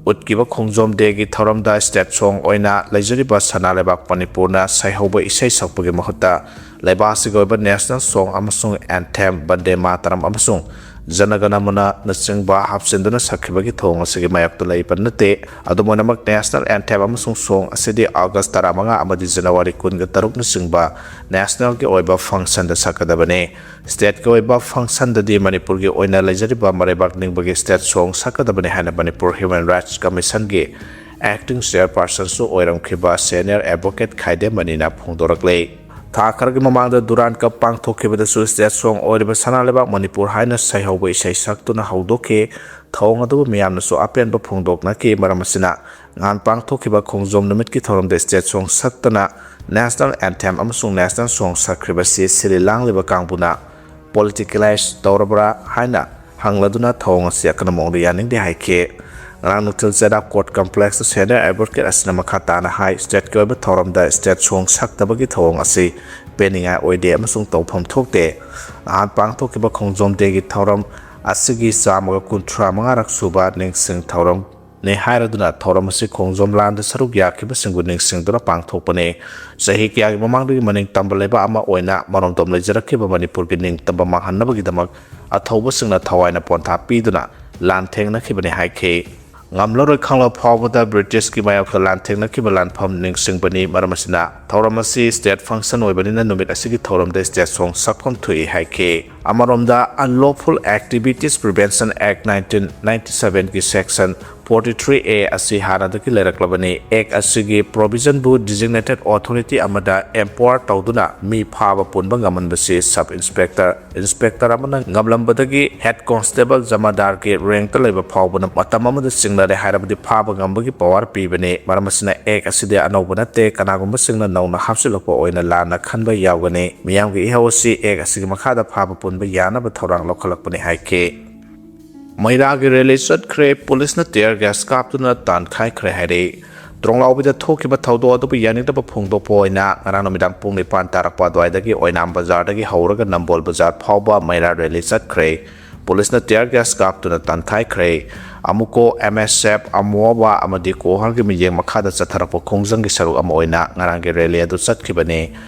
ꯎꯠꯈꯤꯕ ꯈꯣꯡꯖꯣꯝ ꯗꯦꯒꯤ ꯊꯧꯔꯝꯗ state song ꯑꯣꯏꯅ ꯂꯩꯖꯔꯤꯕ ꯁꯅꯥ ꯂꯩꯕꯥꯛ ꯃꯅꯤꯄꯨꯔꯅ ꯁꯩꯍꯧꯕ ꯏꯁꯩ ꯁꯛꯄꯒꯤ ꯃꯍꯨꯠꯇ ꯂꯩꯕꯥꯛ ꯑꯁꯤꯒꯤ ꯑꯣꯏꯕ national song ꯑꯃꯁꯨꯡ anthem ꯕꯟꯗꯦ ꯃꯥꯇꯔꯝ ꯑꯃꯁꯨꯡ ꯖꯅꯒꯅꯃꯅꯅꯆꯤꯡꯕ ꯍꯥꯞꯆꯤꯟꯗꯨꯅ ꯁꯛꯈꯤꯕꯒꯤ ꯊꯧꯑꯣꯡ ꯑꯁꯤꯒꯤ ꯃꯥꯌꯣꯛꯇ ꯂꯩꯕ ꯅꯠꯇꯦ꯫ ꯑꯗꯨꯝ ꯑꯣꯏꯅꯃꯛ, national anthem ꯑꯃꯁꯨꯡ song ꯑꯁꯤꯗꯤ August ꯇꯔꯥꯃꯉꯥ ꯑꯃꯗꯤ January ꯀꯨꯟꯒ ꯇꯔꯨꯛꯅꯆꯤꯡꯕ national ꯒꯤ ꯑꯣꯏꯕ function ꯗ ꯁꯛꯀꯗꯕꯅꯤ꯫ State ꯀꯤ ꯑꯣꯏꯕ function ꯗꯗꯤ ꯃꯅꯤꯄꯨꯔꯒꯤ ꯑꯣꯏꯅ ꯂꯩꯖꯔꯤꯕ ꯃꯔꯩꯕꯥꯛ ꯅꯤꯡꯕꯒꯤ state song ꯁꯛꯀꯗꯕꯅꯤ ꯍꯥꯏꯅ ꯃꯅꯤꯄꯨꯔ Human Rights Commission ꯒꯤ acting chairperson ꯁꯨ ꯑꯣꯏꯔꯝꯈꯤꯕ senior advocate ꯈꯥꯏꯗꯦꯝ ꯃꯅꯤꯅ ꯐꯣꯡꯗꯣꯔꯛꯂꯦ꯫ ꯊꯥ ꯈꯔꯒꯤ ꯃꯃꯥꯡꯗ Durand Cup ꯄꯥꯡꯊꯣꯛꯈꯤꯕꯗꯁꯨ state song ꯑꯣꯏꯔꯤꯕ ꯁꯅꯥ ꯂꯩꯕꯥꯛ ꯃꯅꯤꯄꯨꯔ ꯍꯥꯏꯅ ꯁꯩꯍꯧꯕ ꯏꯁꯩ ꯁꯛꯇꯨꯅ ꯍꯧꯗꯣꯛꯈꯤ꯫ ꯊꯧꯑꯣꯡ ꯑꯗꯨꯕꯨ ꯃꯤꯌꯥꯝꯅꯁꯨ ꯑꯄꯦꯟꯕ ꯐꯣꯡꯗꯣꯛꯅꯈꯤ꯫ ꯃꯔꯝ ꯑꯁꯤꯅ, ꯅꯍꯥꯟ ꯄꯥꯡꯊꯣꯛꯈꯤꯕ ꯈꯣꯡꯖꯣꯝ ꯅꯨꯃꯤꯠꯀꯤ ꯊꯧꯔꯝꯗ state song ꯁꯛꯇꯅ national anthem ꯑꯃꯁꯨꯡ national song ꯁꯛꯈ꯭ꯔꯤꯕꯁꯤ ꯁꯤꯜꯂꯤ ꯂꯥꯡꯂꯤꯕ ꯀꯥꯡꯕꯨꯅ politicalize ꯇꯧꯔꯕ꯭ꯔꯥ ꯍꯥꯏꯅ ꯍꯪꯂꯗꯨꯅ ꯊꯧꯑꯣꯡ ꯑꯁꯤ ꯑꯀꯟꯕ ꯃꯑꯣꯡꯗ ꯌꯥꯅꯤꯡꯗꯦ ꯍꯥꯏꯈꯤ꯫ ꯉꯔꯥꯡ ꯅꯨꯡꯊꯤꯜ ꯆꯦꯔꯥꯞ court complex ꯇ senior advocate ꯑꯁꯤꯅ ꯃꯈꯥ ꯇꯥꯅ ꯍꯥꯏ, state ꯀꯤ ꯑꯣꯏꯕ ꯊꯧꯔꯝꯗ state song ꯁꯛꯇꯕꯒꯤ ꯊꯧꯑꯣꯡ ꯑꯁꯤ ꯄꯦꯟꯅꯤꯡꯉꯥꯏ ꯑꯣꯏꯗꯦ ꯑꯃꯁꯨꯡ ꯇꯧꯐꯝ ꯊꯣꯛꯇꯦ꯫ ꯅꯍꯥꯟ ꯄꯥꯡꯊꯣꯛꯈꯤꯕ ꯈꯣꯡꯖꯣꯝ ꯗꯦꯒꯤ ꯊꯧꯔꯝ ꯑꯁꯤꯒꯤ ꯆꯥꯝꯃꯒ ꯀꯨꯟꯊ꯭ꯔꯥ ꯃꯉꯥꯔꯛ ꯁꯨꯕ ꯅꯤꯡꯁꯤꯡ ꯊꯧꯔꯝ ꯅꯤ ꯍꯥꯏꯔꯗꯨꯅ ꯊꯧꯔꯝ ꯑꯁꯤ ꯈꯣꯡꯖꯣꯝ ꯂꯥꯟꯗ ꯁꯔꯨꯛ ꯌꯥꯈꯤꯕꯁꯤꯡꯕꯨ ꯅꯤꯡꯁꯤꯡꯗꯨꯅ ꯄꯥꯡꯊꯣꯛꯄꯅꯤ꯫ ꯆꯍꯤ ꯀꯌꯥꯒꯤ ꯃꯃꯥꯡꯗꯒꯤ ꯃꯅꯤꯡ ꯇꯝꯕ ꯂꯩꯕꯥꯛ ꯑꯃ ꯑꯣꯏꯅ ꯃꯔꯣꯝꯗꯣꯝ ꯂꯩꯖꯔꯛꯈꯤꯕ ꯃꯅꯤꯄꯨꯔꯒꯤ ꯅꯤꯡꯇꯝꯕ ꯃꯥꯡꯍꯟꯅꯕꯒꯤꯗꯃꯛ ꯑꯊꯧꯕꯁꯤꯡꯅ ꯊꯋꯥꯏꯅ ꯄꯣꯟꯊꯥ ꯄꯤꯗꯨꯅ ꯂꯥꯟꯊꯦꯡꯅꯈꯤꯕꯅꯤ ꯍꯥꯏꯈꯤ꯫ ꯉꯝꯂꯔꯣꯏ ꯈꯪꯂꯕ ꯐꯥꯎꯕꯗ British ꯀꯤ ꯃꯥꯌꯣꯛꯇ ꯂꯥꯟꯊꯦꯡꯅꯈꯤꯕ ꯂꯥꯟꯐꯝ ꯅꯤꯡꯁꯤꯡꯕꯅꯤ꯫ ꯃꯔꯝ ꯑꯁꯤꯅ, ꯊꯧꯔꯝ ꯑꯁꯤ state function ꯑꯣꯏꯕꯅꯤꯅ ꯅꯨꯃꯤꯠ ꯑꯁꯤꯒꯤ ꯊꯧꯔꯝꯗ state song ꯁꯛꯐꯝ ꯊꯣꯛꯏ ꯍꯥꯏꯈꯤ꯫ ꯑꯃꯔꯣꯝꯗ, Unlawful Activities Prevention Act nineteen ninety seven ꯒꯤ section forty three A ꯑꯁꯤ ꯍꯥꯟꯅꯗꯒꯤ ꯂꯩꯔꯛꯂꯕꯅꯤ꯫ Act ꯑꯁꯤꯒꯤ provision ꯕꯨ designated authority ꯑꯃꯗ empower ꯇꯧꯗꯨꯅ ꯃꯤ ꯐꯥꯕ ꯄꯨꯟꯕ ꯉꯝꯍꯟꯕꯁꯤ sub inspector, inspector ꯑꯃꯅ ꯉꯝꯂꯝꯕꯗꯒꯤ head constable, ꯖꯃꯥꯗꯥꯔꯒꯤ rank ꯇ ꯂꯩꯕ ꯐꯥꯎꯕꯅ ꯃꯇꯝ ꯑꯃꯗ ꯆꯤꯡꯅꯔꯦ ꯍꯥꯏꯔꯕꯗꯤ ꯐꯥꯕ ꯉꯝꯕꯒꯤ power ꯄꯤꯕꯅꯤ꯫ ꯃꯔꯝ ꯑꯁꯤꯅ Act ꯑꯁꯤꯗꯤ ꯑꯅꯧꯕ ꯅꯠꯇꯦ꯫ ꯀꯅꯥꯒꯨꯝꯕꯁꯤꯡꯅ ꯅꯧꯅ ꯍꯥꯞꯆꯤꯜꯂꯛꯄ ꯑꯣꯏꯅ ꯂꯥꯟꯅ ꯈꯟꯕ ꯌꯥꯎꯒꯅꯤ꯫ ꯃꯤꯌꯥꯝꯒꯤ ꯏꯍꯧ ꯑꯁꯤ Act ꯑꯁꯤꯒꯤ ꯃꯈꯥꯗ ꯐꯥꯕ ꯄꯨꯟꯕ ꯌꯥꯅꯕ ꯊꯧꯔꯥꯡ ꯂꯧꯈꯠꯂꯛꯄꯅꯤ ꯍꯥꯏꯈꯤ꯫ ꯃꯩꯔꯥꯒꯤ rally ꯆꯠꯈ꯭ꯔꯦ, ꯄꯨꯂꯤꯁꯅ tear gas ꯀꯥꯞꯇꯨꯅ ꯇꯥꯟꯈꯥꯏꯈ꯭ꯔꯦ ꯍꯥꯏꯔꯤ꯫ ꯇ꯭ꯔꯣꯡꯂꯥꯎꯕꯤꯗ ꯊꯣꯛꯈꯤꯕ ꯊꯧꯗꯣꯛ ꯑꯗꯨꯕꯨ ꯌꯥꯅꯤꯡꯗꯕ ꯐꯣꯡꯗꯣꯛꯄ ꯑꯣꯏꯅ ꯉꯔꯥꯡ ꯅꯨꯃꯤꯗꯥꯡ ꯄꯨꯡ ꯅꯤꯄꯥꯟ ꯇꯥꯔꯛꯄ ꯑꯗꯨꯋꯥꯏꯗꯒꯤ ꯑꯣꯏꯅꯥꯝ ꯕꯖꯥꯔꯗꯒꯤ ꯍꯧꯔꯒ ꯅꯝꯕꯣꯜ ꯕꯖꯥꯔ ꯐꯥꯎꯕ ꯃꯩꯔꯥ rally ꯆꯠꯈ꯭ꯔꯦ꯫ ꯄꯨꯂꯤꯁꯅ tear gas ꯀꯥꯞꯇꯨꯅ ꯇꯥꯟꯊꯥꯏꯈ꯭ꯔꯦ꯫ ꯑꯃꯨꯀꯣ, M S F, ꯑꯃꯣꯕꯥ ꯑꯃꯗꯤ ꯀꯣꯍꯜꯒꯤ ꯃꯤꯠꯌꯦꯡ ꯃꯈꯥꯗ ꯆꯠꯊꯔꯛꯄ ꯈꯣꯡꯖꯪꯒꯤ ꯁꯔꯨꯛ ꯑꯃ ꯑꯣꯏꯅ ꯉꯔꯥꯡꯒꯤ rally ꯑꯗꯨ ꯆꯠꯈꯤꯕꯅꯤ꯫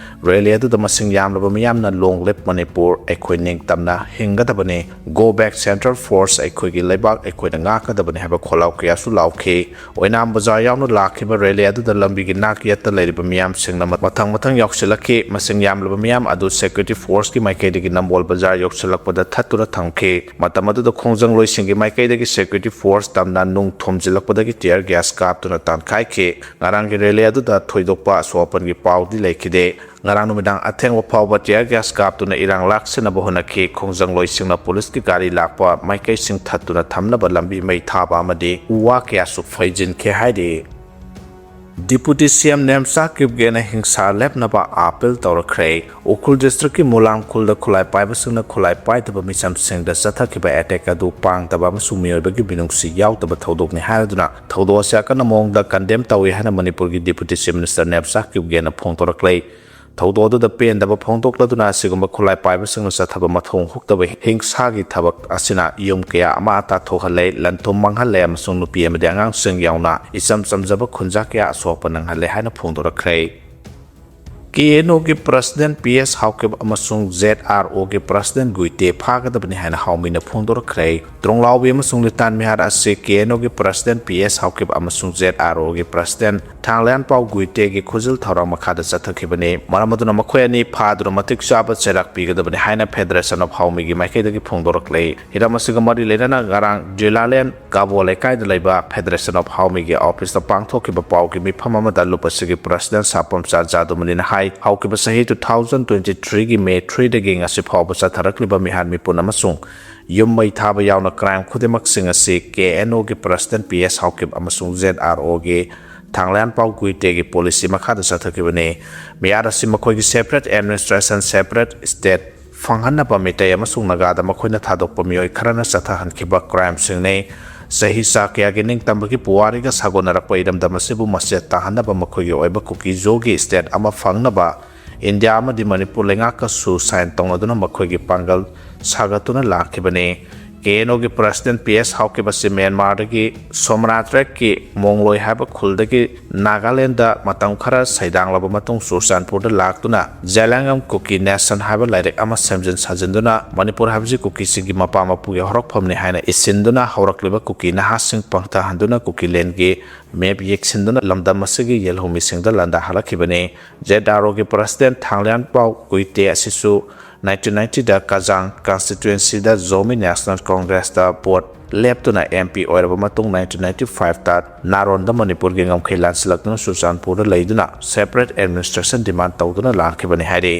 Rally ꯑꯗꯨꯗ ꯃꯁꯤꯡ ꯌꯥꯝꯂꯕ ꯃꯤꯌꯥꯝꯅ "Long live Manipur, ꯑꯩꯈꯣꯏ ꯅꯤꯡꯇꯝꯅ ꯍꯤꯡꯒꯗꯕꯅꯤ", "Go back Central Force, ꯑꯩꯈꯣꯏꯒꯤ ꯂꯩꯕꯥꯛ ꯑꯩꯈꯣꯏꯅ ꯉꯥꯛꯀꯗꯕꯅꯤ" ꯍꯥꯏꯕ ꯈꯣꯜꯂꯥꯎ ꯀꯌꯥꯁꯨ ꯂꯥꯎꯈꯤ꯫ ꯑꯣꯏꯅꯥꯝ ꯕꯖꯥꯔ ꯌꯥꯎꯅ ꯂꯥꯛꯈꯤꯕ rally ꯑꯗꯨꯗ ꯂꯝꯕꯤꯒꯤ ꯅꯥꯛ ꯌꯦꯠꯇ ꯂꯩꯔꯤꯕ ꯃꯤꯌꯥꯝꯁꯤꯡꯅ ꯃꯊꯪ ꯃꯊꯪ ꯌꯥꯎꯁꯤꯜꯂꯛꯈꯤ꯫ ꯃꯁꯤꯡ ꯌꯥꯝꯂꯕ ꯃꯤꯌꯥꯝ ꯑꯗꯨ security force ꯀꯤ ꯃꯥꯏꯀꯩꯗꯒꯤ ꯅꯝꯕꯣꯜ ꯕꯖꯥꯔ ꯌꯧꯁꯤꯜꯂꯛꯄꯗ ꯊꯠꯇꯨꯅ ꯊꯝꯈꯤ꯫ ꯃꯇꯝ ꯑꯗꯨꯗ ꯈꯣꯡꯖꯪꯂꯣꯏꯁꯤꯡꯒꯤ ꯃꯥꯏꯀꯩꯗꯒꯤ security force ꯇꯝꯅ ꯅꯨꯡ ꯊꯣꯝꯖꯤꯜꯂꯛꯄꯗꯒꯤ tear gas ꯀꯥꯞꯇꯨꯅ ꯇꯥꯟꯈꯥꯏꯈꯤ꯫ ꯉꯔꯥꯡꯒꯤ rally ꯑꯗꯨꯗ ꯊꯣꯏꯗꯣꯛꯄ ꯑꯁꯣꯛ ꯑꯄꯟꯒꯤ ꯄꯥꯎꯗꯤ ꯂꯩꯈꯤꯗꯦ꯫ ꯉꯔꯥꯡ ꯅꯨꯃꯤꯗꯥꯡ ꯑꯊꯦꯡꯕ ꯐꯥꯎꯕ tear gas ꯀꯥꯞꯇꯨꯅ ꯏꯔꯥꯡ ꯂꯥꯛꯁꯤꯟꯅꯕ ꯍꯣꯠꯅꯈꯤ꯫ ꯈꯣꯡꯖꯪꯂꯣꯏꯁꯤꯡꯅ ꯄꯨꯂꯤꯁꯀꯤ ꯒꯥꯔꯤ ꯂꯥꯛꯄ ꯃꯥꯏꯀꯩꯁꯤꯡ ꯊꯠꯇꯨꯅ ꯊꯝꯅꯕ ꯂꯝꯕꯤ ꯃꯩ ꯊꯥꯕ ꯑꯃꯗꯤ ꯎ ꯋꯥ ꯀꯌꯥꯁꯨ ꯐꯩꯖꯤꯟꯈꯤ ꯍꯥꯏꯔꯤ꯫ Deputy C M Nemcha ꯀꯤꯞꯒꯦꯅ ꯍꯤꯡꯁꯥ ꯂꯦꯞꯅꯕ appeal ꯇꯧꯔꯛꯈ꯭ꯔꯦ꯫ Ukhrul district ꯀꯤ ꯃꯨꯂꯥꯡꯈꯨꯜꯗ ꯈꯨꯠꯂꯥꯏ ꯄꯥꯏꯕꯁꯤꯡꯅ ꯈꯨꯠꯂꯥꯏ ꯄꯥꯏꯗꯕ ꯃꯤꯆꯝꯁꯤꯡꯗ ꯆꯠꯊꯈꯤꯕ attack ꯑꯗꯨ ꯄꯥꯡꯗꯕ ꯑꯃꯁꯨꯡ ꯃꯤꯑꯣꯏꯕꯒꯤ ꯃꯤꯅꯨꯡꯁꯤ ꯌꯥꯎꯗꯕ ꯊꯧꯗꯣꯛꯅꯤ ꯍꯥꯏꯗꯨꯅ ꯊꯧꯗꯣꯛ ꯑꯁꯤ ꯑꯀꯟꯕ ꯃꯑꯣꯡꯗ condemn ꯇꯧꯏ ꯍꯥꯏꯅ ꯃꯅꯤꯄꯨꯔꯒꯤ Deputy Chief Minister ꯅꯦꯝꯆꯥ ꯀꯤꯞꯒꯦꯅ ꯐꯣꯡꯗꯣꯔꯛꯂꯦ꯫ ꯊꯧꯗꯣꯛ ꯑꯗꯨꯗ ꯄꯦꯟꯗꯕ ꯐꯣꯡꯗꯣꯛꯂꯗꯨꯅ ꯑꯁꯤꯒꯨꯝꯕ ꯈꯨꯠꯂꯥꯏ ꯄꯥꯏꯕꯁꯤꯡꯅ ꯆꯠꯊꯕ ꯃꯊꯣꯡ ꯍꯨꯛꯇꯕ ꯍꯤꯡꯁꯥꯒꯤ ꯊꯕꯛ ꯑꯁꯤꯅ ꯌꯨꯝ ꯀꯌꯥ ꯑꯃ ꯑꯇꯥ ꯊꯣꯛꯍꯜꯂꯦ, ꯂꯟ ꯊꯨꯝ ꯃꯥꯡꯍꯜꯂꯦ ꯑꯃꯁꯨꯡ ꯅꯨꯄꯤ ꯑꯃꯗꯤ ꯑꯉꯥꯡꯁꯤꯡ ꯌꯥꯎꯅ ꯏꯆꯝ ꯆꯝꯖꯕ ꯈꯨꯟꯖꯥ ꯀꯌꯥ ꯑꯁꯣꯛꯄ ꯅꯪꯍꯜꯂꯦ ꯍꯥꯏꯅ ꯐꯣꯡꯗꯣꯔꯛꯈ꯭ꯔꯦ꯫ ꯀꯦ ꯑꯦꯟ ꯑꯣꯒꯤ ꯄ꯭ꯔꯁꯤꯗꯦꯟ ꯄꯤ ꯑꯦꯁ ꯍꯥꯎꯀꯤꯞ ꯑꯃꯁꯨꯡ ꯖꯦꯗ ꯑꯥꯔ ꯑꯣꯒꯤ ꯄ꯭ꯔꯁꯤꯗꯦꯟ ꯒꯨꯏꯇꯦ ꯐꯥꯒꯗꯕꯅꯤ ꯍꯥꯏꯅ ꯍꯥꯎꯃꯤꯅ ꯐꯣꯡꯗꯣꯔꯛꯈ꯭ꯔꯦ꯫ ꯇ꯭ꯔꯣꯡꯂꯥꯎꯕꯤ ꯑꯃꯁꯨꯡ ꯂꯤꯇꯥꯟ ꯃꯤꯍꯥꯠ ꯑꯁꯤ ꯀꯦ ꯑꯦꯟ ꯑꯣꯒꯤ ꯄ꯭ꯔꯁꯤꯗꯦꯟ ꯄꯤ ꯑꯦꯁ ꯍꯥꯎꯀꯤꯞ ꯑꯃꯁꯨꯡ ꯖꯦꯗ ꯑꯥꯔ ꯑꯣꯒꯤ ꯄ꯭ꯔꯁꯤꯗꯦꯟ ꯊꯥꯡꯂꯦꯟꯄꯥꯎ ꯒꯨꯏꯇꯦꯒꯤ ꯈꯨꯖꯤꯜ ꯊꯧꯔꯥꯡ ꯃꯈꯥꯗ ꯆꯠꯊꯈꯤꯕꯅꯤ꯫ ꯃꯔꯝ ꯑꯗꯨꯅ ꯃꯈꯣꯏ ꯑꯅꯤ ꯐꯥꯗꯨꯅ ꯃꯇꯤꯛ ꯆꯥꯕ ꯆꯩꯔꯥꯛ ꯄꯤꯒꯗꯕꯅꯤ ꯍꯥꯏꯅ ꯐꯦꯗꯔꯦꯁꯟ ꯑꯣꯐ ꯍꯥꯎꯃꯤꯒꯤ ꯃꯥꯏꯀꯩꯗꯒꯤ ꯐꯣꯡꯗꯣꯔꯛꯂꯦ꯫ ꯍꯤꯔꯝ ꯑꯁꯤꯒ ꯃꯔꯤ ꯂꯩꯅꯅ ꯉꯔꯥꯡ ꯖꯨꯂꯥꯂꯦꯟ ꯀꯥꯕꯣ ꯂꯩꯀꯥꯏꯗ ꯂꯩꯕ ꯐꯦꯗꯔꯦꯁꯟ ꯑꯣꯐ ꯍꯥꯎꯃꯤꯒꯤ ꯑꯣꯐꯤꯁꯇ ꯄꯥꯡꯊꯣꯛꯈꯤꯕ ꯄꯥꯎꯒꯤ ꯃꯤꯐꯝ ꯑꯃꯗ ꯂꯨꯞ ꯑꯁꯤꯒꯤ ꯄ꯭ꯔꯁꯤꯗꯦꯟ ꯁꯥꯄꯝꯆꯥ ꯖꯥꯗꯨꯃꯅꯤꯅ ꯍꯥꯏ, ꯍꯧꯈꯤꯕ ꯆꯍꯤ two thousand twenty threeꯒꯤ ꯃꯦ threeꯗꯒꯤ ꯉꯁꯤ ꯐꯥꯎꯕ ꯆꯠꯊꯔꯛꯂꯤꯕ ꯃꯤꯍꯥꯠ ꯃꯤꯄꯨꯟ ꯑꯃꯁꯨꯡ ꯌꯨꯝ ꯃꯩ ꯊꯥꯕ ꯌꯥꯎꯅ ꯀ꯭ꯔꯥꯏꯝ ꯈꯨꯗꯤꯡꯃꯛꯁꯤꯡ ꯑꯁꯤ ꯀꯦ ꯑꯦꯟ ꯑꯣꯒꯤ ꯄ꯭ꯔꯁꯤꯗꯦꯟ ꯄꯤ ꯑꯦꯁ ꯍꯥꯎꯀꯤꯞ ꯑꯃꯁꯨꯡ ꯖꯦꯗ ꯑꯥꯔ ꯑꯣꯒꯤ ꯊꯥꯡꯂꯦꯟꯄꯥꯎ ꯒꯨꯏꯇꯦꯒꯤ ꯄꯣꯂꯤꯁꯤ ꯃꯈꯥꯗ ꯆꯠꯊꯈꯤꯕꯅꯤ꯫ ꯃꯤꯍꯥꯠ ꯑꯁꯤ ꯃꯈꯣꯏꯒꯤ separate administration, separate state ꯐꯪꯍꯟꯅꯕ ꯃꯤꯇꯩ ꯑꯃꯁꯨꯡ ꯅꯥꯒꯥꯗ ꯃꯈꯣꯏꯅ ꯊꯥꯗꯣꯛꯄ ꯃꯤꯑꯣꯏ ꯈꯔꯅ ꯆꯠꯊꯍꯟꯈꯤꯕ ꯀ꯭ꯔꯥꯏꯝꯁꯤꯡꯅꯤ꯫ ꯆꯍꯤ ꯆꯥ ꯀꯌꯥꯒꯤ ꯅꯤꯡꯇꯝꯕꯒꯤ ꯄꯨꯋꯥꯔꯤꯒ ꯁꯥꯒꯣꯟꯅꯔꯛꯄ ꯏꯔꯝꯗꯝ ꯑꯁꯤꯕꯨ ꯃꯆꯦꯠ ꯇꯥꯍꯟꯅꯕ ꯃꯈꯣꯏꯒꯤ ꯑꯣꯏꯕ ꯀꯨꯀꯤ ꯖꯣꯒꯤ state ꯑꯃ ꯐꯪꯅꯕ ꯏꯟꯗꯤꯌꯥ ꯑꯃꯗꯤ ꯃꯅꯤꯄꯨꯔ ꯂꯩꯉꯥꯛꯀꯁꯨ sign ꯇꯧꯅꯗꯨꯅ ꯃꯈꯣꯏꯒꯤ ꯄꯥꯡꯒꯜ ꯁꯥꯒꯠꯇꯨꯅ ꯂꯥꯛꯈꯤꯕꯅꯤ꯫ ꯀꯦ ꯑꯦꯟ ꯑꯣꯒꯤ ꯄ꯭ꯔꯁꯤꯗꯦꯟ ꯄꯤ ꯑꯦꯁ ꯍꯥꯎꯀꯤꯞ ꯑꯁꯤ ꯃ꯭ꯌꯥꯟꯃꯥꯔꯗꯒꯤ ꯁꯣꯃꯅꯥ tract ꯀꯤ ꯃꯣꯡꯂꯣꯏ ꯍꯥꯏꯕ ꯈꯨꯜꯗꯒꯤ ꯅꯥꯒꯥꯂꯦꯟꯗ ꯃꯇꯝ ꯈꯔ ꯁꯩꯗꯥꯡꯂꯕ ꯃꯇꯨꯡ ꯆꯨꯔꯆꯥꯟꯄꯨꯔꯗ ꯂꯥꯛꯇꯨꯅ ꯖꯦꯂꯥꯡꯒꯝ ꯀꯨꯀꯤ ꯅꯦꯁꯟ ꯍꯥꯏꯕ ꯂꯥꯏꯔꯤꯛ ꯑꯃ ꯁꯦꯝꯖꯤꯟ ꯁꯥꯖꯤꯟꯗꯨꯅ ꯃꯅꯤꯄꯨꯔ ꯍꯥꯏꯕꯁꯤ ꯀꯨꯀꯤꯁꯤꯡꯒꯤ ꯃꯄꯥ ꯃꯄꯨꯒꯤ ꯍꯧꯔꯛꯐꯝꯅꯤ ꯍꯥꯏꯅ ꯏꯁꯤꯟꯗꯨꯅ ꯍꯧꯔꯛꯂꯤꯕ ꯀꯨꯀꯤ ꯅꯍꯥꯁꯤꯡ ꯄꯪꯊꯍꯟꯗꯨꯅ ꯀꯨꯀꯤꯂꯦꯟꯒꯤ map ꯌꯦꯛꯁꯤꯟꯗꯨꯅ ꯂꯝꯗꯝ ꯑꯁꯤꯒꯤ ꯌꯦꯜꯍꯧꯃꯤꯁꯤꯡꯗ ꯂꯥꯟꯗꯥꯍꯜꯂꯛꯈꯤꯕꯅꯤ꯫ ꯖꯦꯗ ꯑꯥꯔ ꯑꯣꯒꯤ ꯄ꯭ꯔꯁꯤꯗꯦꯟ ꯊꯥꯡꯂꯦꯟꯄꯥꯎ ꯒꯨꯏꯇꯦ ꯑꯁꯤꯁꯨ nineteen ninetyꯗ ꯀꯖꯥꯡ constituencyꯗ ꯖꯣꯃꯤ National Congressꯇ vote ꯂꯦꯞꯇꯨꯅ ꯑꯦꯝ ꯄꯤ ꯑꯣꯏꯔꯕ ꯃꯇꯨꯡ nineteen ninety fiveꯇ ꯅꯥꯔꯣꯟꯗ ꯃꯅꯤꯄꯨꯔꯒꯤ ꯉꯝꯈꯩ ꯂꯥꯟꯁꯤꯜꯂꯛꯇꯨꯅ ꯆꯨꯔꯆꯥꯟꯄꯨꯔꯗ ꯂꯩꯗꯨꯅ separate administration demand ꯇꯧꯗꯨꯅ ꯂꯥꯛꯈꯤꯕꯅꯤ ꯍꯥꯏꯔꯤ꯫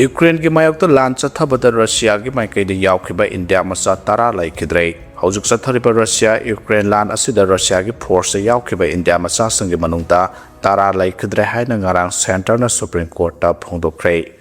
ꯌꯨꯀ꯭ꯔꯦꯟꯒꯤ ꯃꯥꯌꯣꯛꯇ ꯂꯥꯟ ꯆꯠꯊꯕꯗ ꯔꯁꯤꯌꯥꯒꯤ ꯃꯥꯏꯀꯩꯗ ꯌꯥꯎꯈꯤꯕ ꯏꯟꯗꯤꯌꯥ ꯃꯆꯥ ꯇꯔꯥ ꯂꯩꯈꯤꯗ꯭ꯔꯦ꯫ ꯍꯧꯖꯤꯛ ꯆꯠꯊꯔꯤꯕ ꯔꯁꯤꯌꯥ ꯌꯨꯀ꯭ꯔꯦꯟ ꯂꯥꯟ ꯑꯁꯤꯗ ꯔꯁꯤꯌꯥꯒꯤ forceꯇ ꯌꯥꯎꯈꯤꯕ ꯏꯟꯗꯤꯌꯥ ꯃꯆꯥꯁꯤꯡꯒꯤ ꯃꯅꯨꯡꯗ ꯇꯔꯥ ꯂꯩꯈꯤꯗ꯭ꯔꯦ ꯍꯥꯏꯅ ꯉꯔꯥꯡ centreꯅ Supreme Courtꯇ ꯐꯣꯡꯗꯣꯛꯈ꯭ꯔꯦ꯫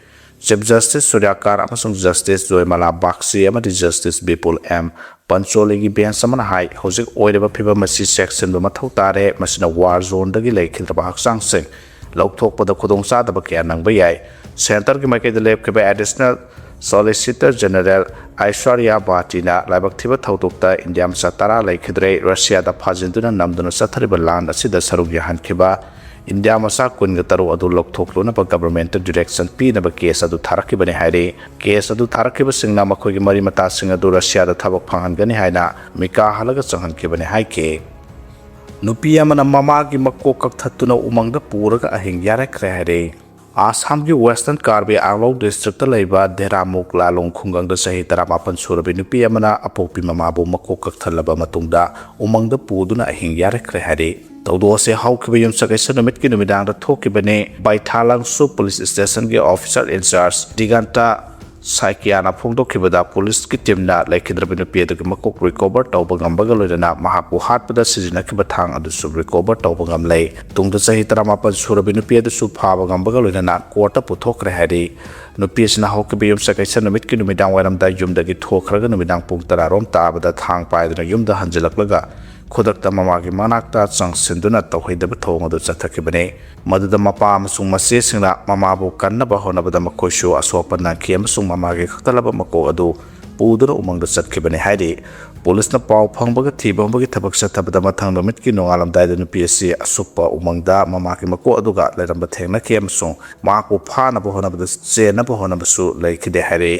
Chief Justice ꯁꯨꯔ꯭ꯌꯀꯥꯟ ꯑꯃꯁꯨꯡ Justice ꯖꯣꯏꯃꯥꯂꯥ ꯕꯥꯒꯆꯤ ꯑꯃꯗꯤ Justice ꯕꯤꯄꯨꯜ ꯑꯦꯝ ꯄꯟꯆꯣꯂꯤꯒꯤ bench ꯑꯃꯅ ꯍꯥꯏ, ꯍꯧꯖꯤꯛ ꯑꯣꯏꯔꯤꯕ ꯐꯤꯚꯝ ꯑꯁꯤ ꯆꯦꯛꯁꯤꯟꯕ ꯃꯊꯧ ꯇꯥꯔꯦ, ꯃꯁꯤꯅ war zoneꯗꯒꯤ ꯂꯩꯈꯤꯗ꯭ꯔꯕ ꯍꯛꯆꯥꯡꯁꯤꯡ ꯂꯧꯊꯣꯛꯄꯗ ꯈꯨꯗꯣꯡꯆꯥꯗꯕ ꯀꯌꯥ ꯅꯪꯕ ꯌꯥꯏ꯫ Centreꯒꯤ ꯃꯥꯏꯀꯩꯗ ꯂꯦꯞꯈꯤꯕ Additional Solicitor General ꯑꯥꯏꯁ꯭ꯋꯔꯤꯌꯥ ꯚꯥꯇꯤꯅ ꯂꯥꯏꯕꯛ ꯊꯤꯕ ꯊꯧꯗꯣꯛꯇ ꯏꯟꯗꯤꯌꯥ ꯃꯆꯥ ꯇꯔꯥ ꯂꯩꯈꯤꯗ꯭ꯔꯦ꯫ ꯔꯁꯤꯌꯥꯗ ꯐꯥꯖꯤꯟꯗꯨꯅ ꯅꯝꯗꯨꯅ ꯆꯠꯊꯔꯤꯕ ꯂꯥꯟ ꯑꯁꯤꯗ ꯁꯔꯨꯛ ꯌꯥꯍꯟꯈꯤꯕ ꯏꯟꯗꯤꯌꯥ ꯃꯆꯥ ꯀꯨꯟꯒ ꯇꯔꯨꯛ ꯑꯗꯨ ꯂꯧꯊꯣꯛꯂꯨꯅꯕ ꯒꯕꯔꯃꯦꯟꯠꯇ ꯗꯤꯔꯦꯛꯁꯟ ꯄꯤꯅꯕ ꯀꯦꯁ ꯑꯗꯨ ꯊꯥꯔꯛꯈꯤꯕꯅꯤ ꯍꯥꯏꯔꯤ꯫ ꯀꯦꯁ ꯑꯗꯨ ꯊꯥꯔꯛꯈꯤꯕꯁꯤꯡꯅ ꯃꯈꯣꯏꯒꯤ ꯃꯔꯤ ꯃꯇꯥꯁꯤꯡ ꯑꯗꯨ ꯔꯁꯤꯌꯥꯗ ꯊꯕꯛ ꯐꯪꯍꯟꯒꯅꯤ ꯍꯥꯏꯅ ꯃꯤꯀꯥ ꯍꯜꯂꯒ ꯆꯪꯍꯟꯈꯤꯕꯅꯤ ꯍꯥꯏꯈꯤ꯫ ꯅꯨꯄꯤ ꯑꯃꯅ ꯃꯃꯥꯒꯤ ꯃꯀꯣꯛ ꯀꯛꯊꯠꯇꯨꯅ ꯎꯃꯪꯗ ꯄꯨꯔꯒ ꯑꯍꯤꯡ ꯌꯥꯔꯛꯈ꯭ꯔꯦ ꯍꯥꯏꯔꯤ꯫ ꯑꯁꯥꯝꯒꯤ ꯋꯦꯁꯇꯔꯟ ꯀꯥꯔꯕꯤ ꯑꯪꯂꯣꯡ ꯗꯤꯁꯇ꯭ꯔꯤꯛꯇ ꯂꯩꯕ ꯙꯦꯔꯥꯃꯨꯛ ꯂꯥꯂꯣꯡ ꯈꯨꯡꯒꯪꯗ ꯆꯍꯤ ꯇꯔꯥꯃꯥꯄꯟ ꯁꯨꯔꯕꯤ ꯅꯨꯄꯤ ꯑꯃꯅ ꯑꯄꯣꯛꯄꯤ ꯃꯃꯥꯕꯨ ꯃꯀꯣꯛ ꯀꯛꯊꯠꯂꯕ ꯃꯇꯨꯡꯗ ꯎꯃꯪꯗ ꯄꯨꯗꯨꯅ ꯑꯍꯤꯡ ꯌꯥꯔꯛꯈ꯭ꯔꯦ ꯍꯥꯏꯔꯤ꯫ ꯊꯧꯗꯣꯛ ꯑꯁꯤ ꯍꯧꯈꯤꯕ ꯌꯨꯝꯁꯀꯩꯁ ꯅꯨꯃꯤꯠꯀꯤ ꯅꯨꯃꯤꯗꯥꯡꯗ ꯊꯣꯛꯈꯤꯕꯅꯤ꯫ ꯕꯥꯏꯊꯥꯂꯥꯡꯁꯨ ꯄꯨꯂꯤꯁ ꯁ꯭ꯇꯦꯁꯟꯒꯤ ꯑꯣꯐꯤꯁꯥꯔ ꯏꯟꯆꯥꯔꯖ ꯗꯤꯒꯥꯟꯇꯥ ꯁꯥꯏꯀꯤꯌꯥꯅ ꯐꯣꯡꯗꯣꯛꯈꯤꯕꯗ, ꯄꯨꯂꯤꯁꯀꯤ ꯇꯤꯝꯅ ꯂꯩꯈꯤꯗ꯭ꯔꯕ ꯅꯨꯄꯤ ꯑꯗꯨꯒꯤ ꯃꯀꯣꯛ ꯔꯤꯀꯣꯚꯔ ꯇꯧꯕ ꯉꯝꯕꯒ ꯂꯣꯏꯅꯅ ꯃꯍꯥꯛꯄꯨ ꯍꯥꯠꯄꯗ ꯁꯤꯖꯤꯟꯅꯈꯤꯕ ꯊꯥꯡ ꯑꯗꯨꯁꯨ ꯔꯤꯀꯣꯚꯔ ꯇꯧꯕ ꯉꯝꯂꯦ꯫ ꯇꯨꯡꯗ ꯆꯍꯤ ꯇꯔꯥꯃꯥꯄꯟ ꯁꯨꯔꯕꯤ ꯅꯨꯄꯤ ꯑꯗꯨꯁꯨ ꯐꯥꯕ ꯉꯝꯕꯒ ꯂꯣꯏꯅꯅ ꯀꯣꯔꯠꯇ ꯄꯨꯊꯣꯛꯈ꯭ꯔꯦ ꯍꯥꯏꯔꯤ꯫ ꯅꯨꯄꯤ ꯑꯁꯤꯅ ꯍꯧꯈꯤꯕ ꯌꯨꯝꯁꯀꯩꯁ ꯅꯨꯃꯤꯠꯀꯤ ꯅꯨꯃꯤꯗꯥꯡ ꯋꯥꯏꯔꯝꯗ ꯌꯨꯝꯗꯒꯤ ꯊꯣꯛꯈ꯭ꯔꯒ ꯅꯨꯃꯤꯗꯥꯡ ꯄꯨꯡ ꯇꯔꯥ ꯔꯣꯝ ꯇꯥꯕꯗ ꯊꯥꯡ ꯄꯥꯏꯗꯨꯅ ꯌꯨꯝꯗ ꯍꯟꯖꯤꯜꯂꯛꯂꯒ ꯈꯨꯗꯛꯇ ꯃꯃꯥꯒꯤ ꯃꯅꯥꯛꯇ ꯆꯪꯁꯤꯟꯗꯨꯅ ꯇꯧꯍꯩꯗꯕ ꯊꯧꯑꯣꯡ ꯑꯗꯨ ꯆꯠꯊꯈꯤꯕꯅꯤ꯫ ꯃꯗꯨꯗ ꯃꯄꯥ ꯑꯃꯁꯨꯡ ꯃꯆꯦꯁꯤꯡꯅ ꯃꯃꯥꯕꯨ ꯀꯟꯅꯕ ꯍꯣꯠꯅꯕꯗ ꯃꯈꯣꯏꯁꯨ ꯑꯁꯣꯛ ꯑꯄꯟ ꯅꯪꯈꯤ ꯑꯃꯁꯨꯡ ꯃꯃꯥꯒꯤ ꯀꯛꯊꯠꯂꯕ ꯃꯀꯣꯛ ꯑꯗꯨ ꯄꯨꯗꯨꯅ ꯎꯃꯪꯗ ꯆꯠꯈꯤꯕꯅꯤ ꯍꯥꯏꯔꯤ꯫ ꯄꯨꯂꯤꯁꯅ ꯄꯥꯎ ꯐꯪꯕꯒ ꯊꯤꯕ ꯍꯨꯝꯕꯒꯤ ꯊꯕꯛ ꯆꯠꯊꯕꯗ, ꯃꯊꯪ ꯅꯨꯃꯤꯠꯀꯤ ꯅꯣꯡꯉꯥꯜꯂꯝꯗꯥꯏꯗ ꯅꯨꯄꯤ ꯑꯁꯤ ꯑꯁꯨꯞꯄ ꯎꯃꯪꯗ ꯃꯃꯥꯒꯤ ꯃꯀꯣꯛ ꯑꯗꯨꯒ ꯂꯩꯔꯝꯕ ꯊꯦꯡꯅꯈꯤ ꯑꯃꯁꯨꯡ ꯃꯍꯥꯛꯄꯨ ꯐꯥꯅꯕ ꯍꯣꯠꯅꯕꯗ ꯆꯦꯟꯅꯕ ꯍꯣꯠꯅꯕꯁꯨ ꯂꯩꯈꯤꯗꯦ ꯍꯥꯏꯔꯤ꯫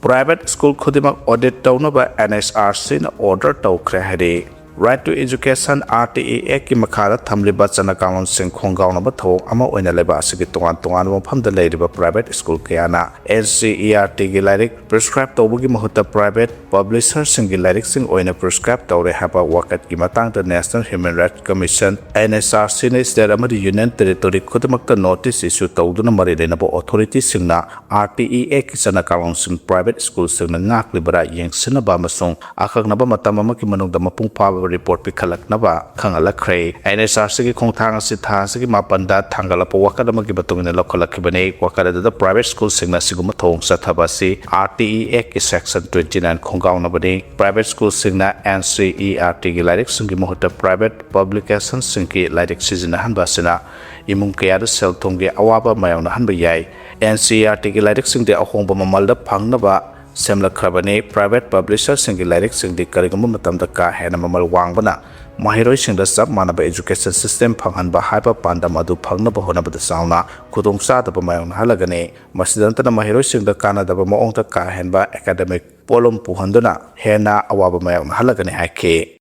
ꯄ꯭ꯔꯥꯏꯚꯦꯠ ꯁ꯭ꯀꯨꯜ ꯈꯨꯗꯤꯡꯃꯛ ꯑꯣꯗꯤꯠ ꯇꯧꯅꯕ ꯑꯦꯟ ꯑꯦꯁ ꯑꯥꯔ ꯁꯤꯅ ꯑꯣꯔꯗꯔ ꯇꯧꯈ꯭ꯔꯦ ꯍꯥꯏꯔꯤ꯫ Right to Education, R T E Act ꯀꯤ ꯃꯈꯥꯗ ꯊꯝꯂꯤꯕ ꯆꯠꯅ ꯀꯥꯡꯂꯣꯟꯁꯤꯡ ꯈꯣꯡꯒꯥꯎꯅꯕ ꯊꯧꯑꯣꯡ ꯑꯃ ꯑꯣꯏꯅ ꯂꯩꯕꯥꯛ ꯑꯁꯤꯒꯤ ꯇꯣꯉꯥꯟ ꯇꯣꯉꯥꯟꯕ ꯃꯐꯝꯗ ꯂꯩꯔꯤꯕ ꯄ꯭ꯔꯥꯏꯚꯦꯠ ꯁ꯭ꯀꯨꯜ ꯀꯌꯥꯅ N C E R T ꯒꯤ ꯂꯥꯏꯔꯤꯛ ꯄ꯭ꯔꯤꯁꯀ꯭ꯔꯥꯏꯕ ꯇꯧꯕꯒꯤ ꯃꯍꯨꯠꯇ ꯄ꯭ꯔꯥꯏꯚꯦꯠ ꯄꯕ꯭ꯂꯤꯁꯔꯁꯤꯡꯒꯤ ꯂꯥꯏꯔꯤꯛꯁꯤꯡ ꯑꯣꯏꯅ ꯄ꯭ꯔꯤꯁꯀ꯭ꯔꯥꯏꯕ ꯇꯧꯔꯦ ꯍꯥꯏꯕ ꯋꯥꯀꯠꯀꯤ ꯃꯇꯥꯡꯗ National Human Rights Commission, N H R C ꯅ ꯁ꯭ꯇꯦꯠ ꯑꯃꯗꯤ ꯌꯨꯅꯤꯌꯟ ꯇꯦꯔꯤꯇꯣꯔꯤ ꯈꯨꯗꯤꯡꯃꯛꯇ ꯅꯣꯇꯤꯁ ꯏꯁꯨ ꯇꯧꯗꯨꯅ ꯃꯔꯤ ꯂꯩꯅꯕ ꯑꯣꯊꯣꯔꯤꯇꯤꯁꯤꯡꯅ R T E Act ꯀꯤ ꯆꯠꯅ ꯀꯥꯡꯂꯣꯟꯁꯤꯡ ꯄ꯭ꯔꯥꯏꯚꯦꯠ ꯁ꯭ꯀꯨꯜꯁꯤꯡꯅ ꯉꯥꯛꯂꯤꯕꯔꯥ ꯌꯦꯡꯁꯤꯟꯅꯕ ꯑꯃꯁꯨꯡ ꯑꯀꯛꯅꯕ ꯃꯇꯝ ꯑꯃꯒꯤ ꯃꯅꯨꯡꯗ ꯃꯄꯨꯡ ꯐꯥꯕ report ꯄꯤꯈꯠꯂꯛꯅꯕ ꯈꯪꯍꯜꯂꯛꯈ꯭ꯔꯦ꯫ N H R C ꯒꯤ ꯈꯣꯡꯊꯥꯡ ꯑꯁꯤ ꯊꯥ ꯑꯁꯤꯒꯤ ꯃꯥꯄꯟꯗ ꯊꯥꯡꯒꯠꯂꯛꯄ ꯋꯥꯀꯠ ꯑꯃꯒꯤ ꯃꯇꯨꯡ ꯏꯟꯅ ꯂꯧꯈꯠꯂꯛꯈꯤꯕꯅꯤ꯫ ꯋꯥꯀꯠ ꯑꯗꯨꯗ ꯄ꯭ꯔꯥꯏꯚꯦꯠ ꯁ꯭ꯀꯨꯜꯁꯤꯡꯅ ꯑꯁꯤꯒꯨꯝꯕ ꯊꯧꯑꯣꯡ ꯆꯠꯊꯕ ꯑꯁꯤ R T E Act ꯀꯤ ꯁꯦꯛꯁꯟ twenty nine ꯈꯣꯡꯒꯥꯎꯅꯕꯅꯤ꯫ ꯄ꯭ꯔꯥꯏꯚꯦꯠ ꯁ꯭ꯀꯨꯜꯁꯤꯡꯅ N C E R T ꯒꯤ ꯂꯥꯏꯔꯤꯛꯁꯤꯡꯒꯤ ꯃꯍꯨꯠꯇ ꯄ꯭ꯔꯥꯏꯚꯦꯠ ꯄꯕ꯭ꯂꯤꯀꯦꯁꯟꯁꯤꯡꯒꯤ ꯂꯥꯏꯔꯤꯛ ꯁꯤꯖꯤꯟꯅꯍꯟꯕ ꯑꯁꯤꯅ ꯏꯃꯨꯡ ꯀꯌꯥꯗ ꯁꯦꯜ ꯊꯨꯝꯒꯤ ꯑꯋꯥꯕ ꯃꯥꯌꯣꯛꯅꯍꯟꯕ ꯌꯥꯏ꯫ N C E R T ꯒꯤ ꯂꯥꯏꯔꯤꯛꯁꯤꯡꯗꯤ ꯑꯍꯣꯡꯕ ꯃꯃꯜꯗ ꯐꯪꯅꯕ ꯁꯦꯝꯂꯛꯈ꯭ꯔꯕꯅꯤ꯫ ꯄ꯭ꯔꯥꯏꯚꯦꯠ ꯄꯕ꯭ꯂꯤꯁꯔꯁꯤꯡꯒꯤ ꯂꯥꯏꯔꯤꯛꯁꯤꯡꯗꯤ ꯀꯔꯤꯒꯨꯝꯕ ꯃꯇꯝꯗ ꯀꯥ ꯍꯦꯟꯅ ꯃꯃꯜ ꯋꯥꯡꯕꯅ ꯃꯍꯩꯔꯣꯏꯁꯤꯡꯗ ꯆꯞ ꯃꯥꯟꯅꯕ education system ꯐꯪꯍꯟꯕ ꯍꯥꯏꯕ ꯄꯥꯟꯗꯝ ꯑꯗꯨ ꯐꯪꯅꯕ ꯍꯣꯠꯅꯕꯗ ꯆꯥꯎꯅ ꯈꯨꯗꯣꯡꯆꯥꯗꯕ ꯃꯥꯌꯣꯛꯅꯍꯜꯂꯒꯅꯤ꯫ ꯃꯁꯤꯗ ꯅꯠꯇꯅ ꯃꯍꯩꯔꯣꯏꯁꯤꯡꯗ ꯀꯥꯟꯅꯗꯕ ꯃꯑꯣꯡꯗ ꯀꯥ ꯍꯦꯟꯕ academic ꯄꯣꯠꯂꯨꯝ ꯄꯨꯍꯟꯗꯨꯅ ꯍꯦꯟꯅ ꯑꯋꯥꯕ ꯃꯥꯌꯣꯛꯅꯍꯜꯂꯒꯅꯤ ꯍꯥꯏꯈꯤ꯫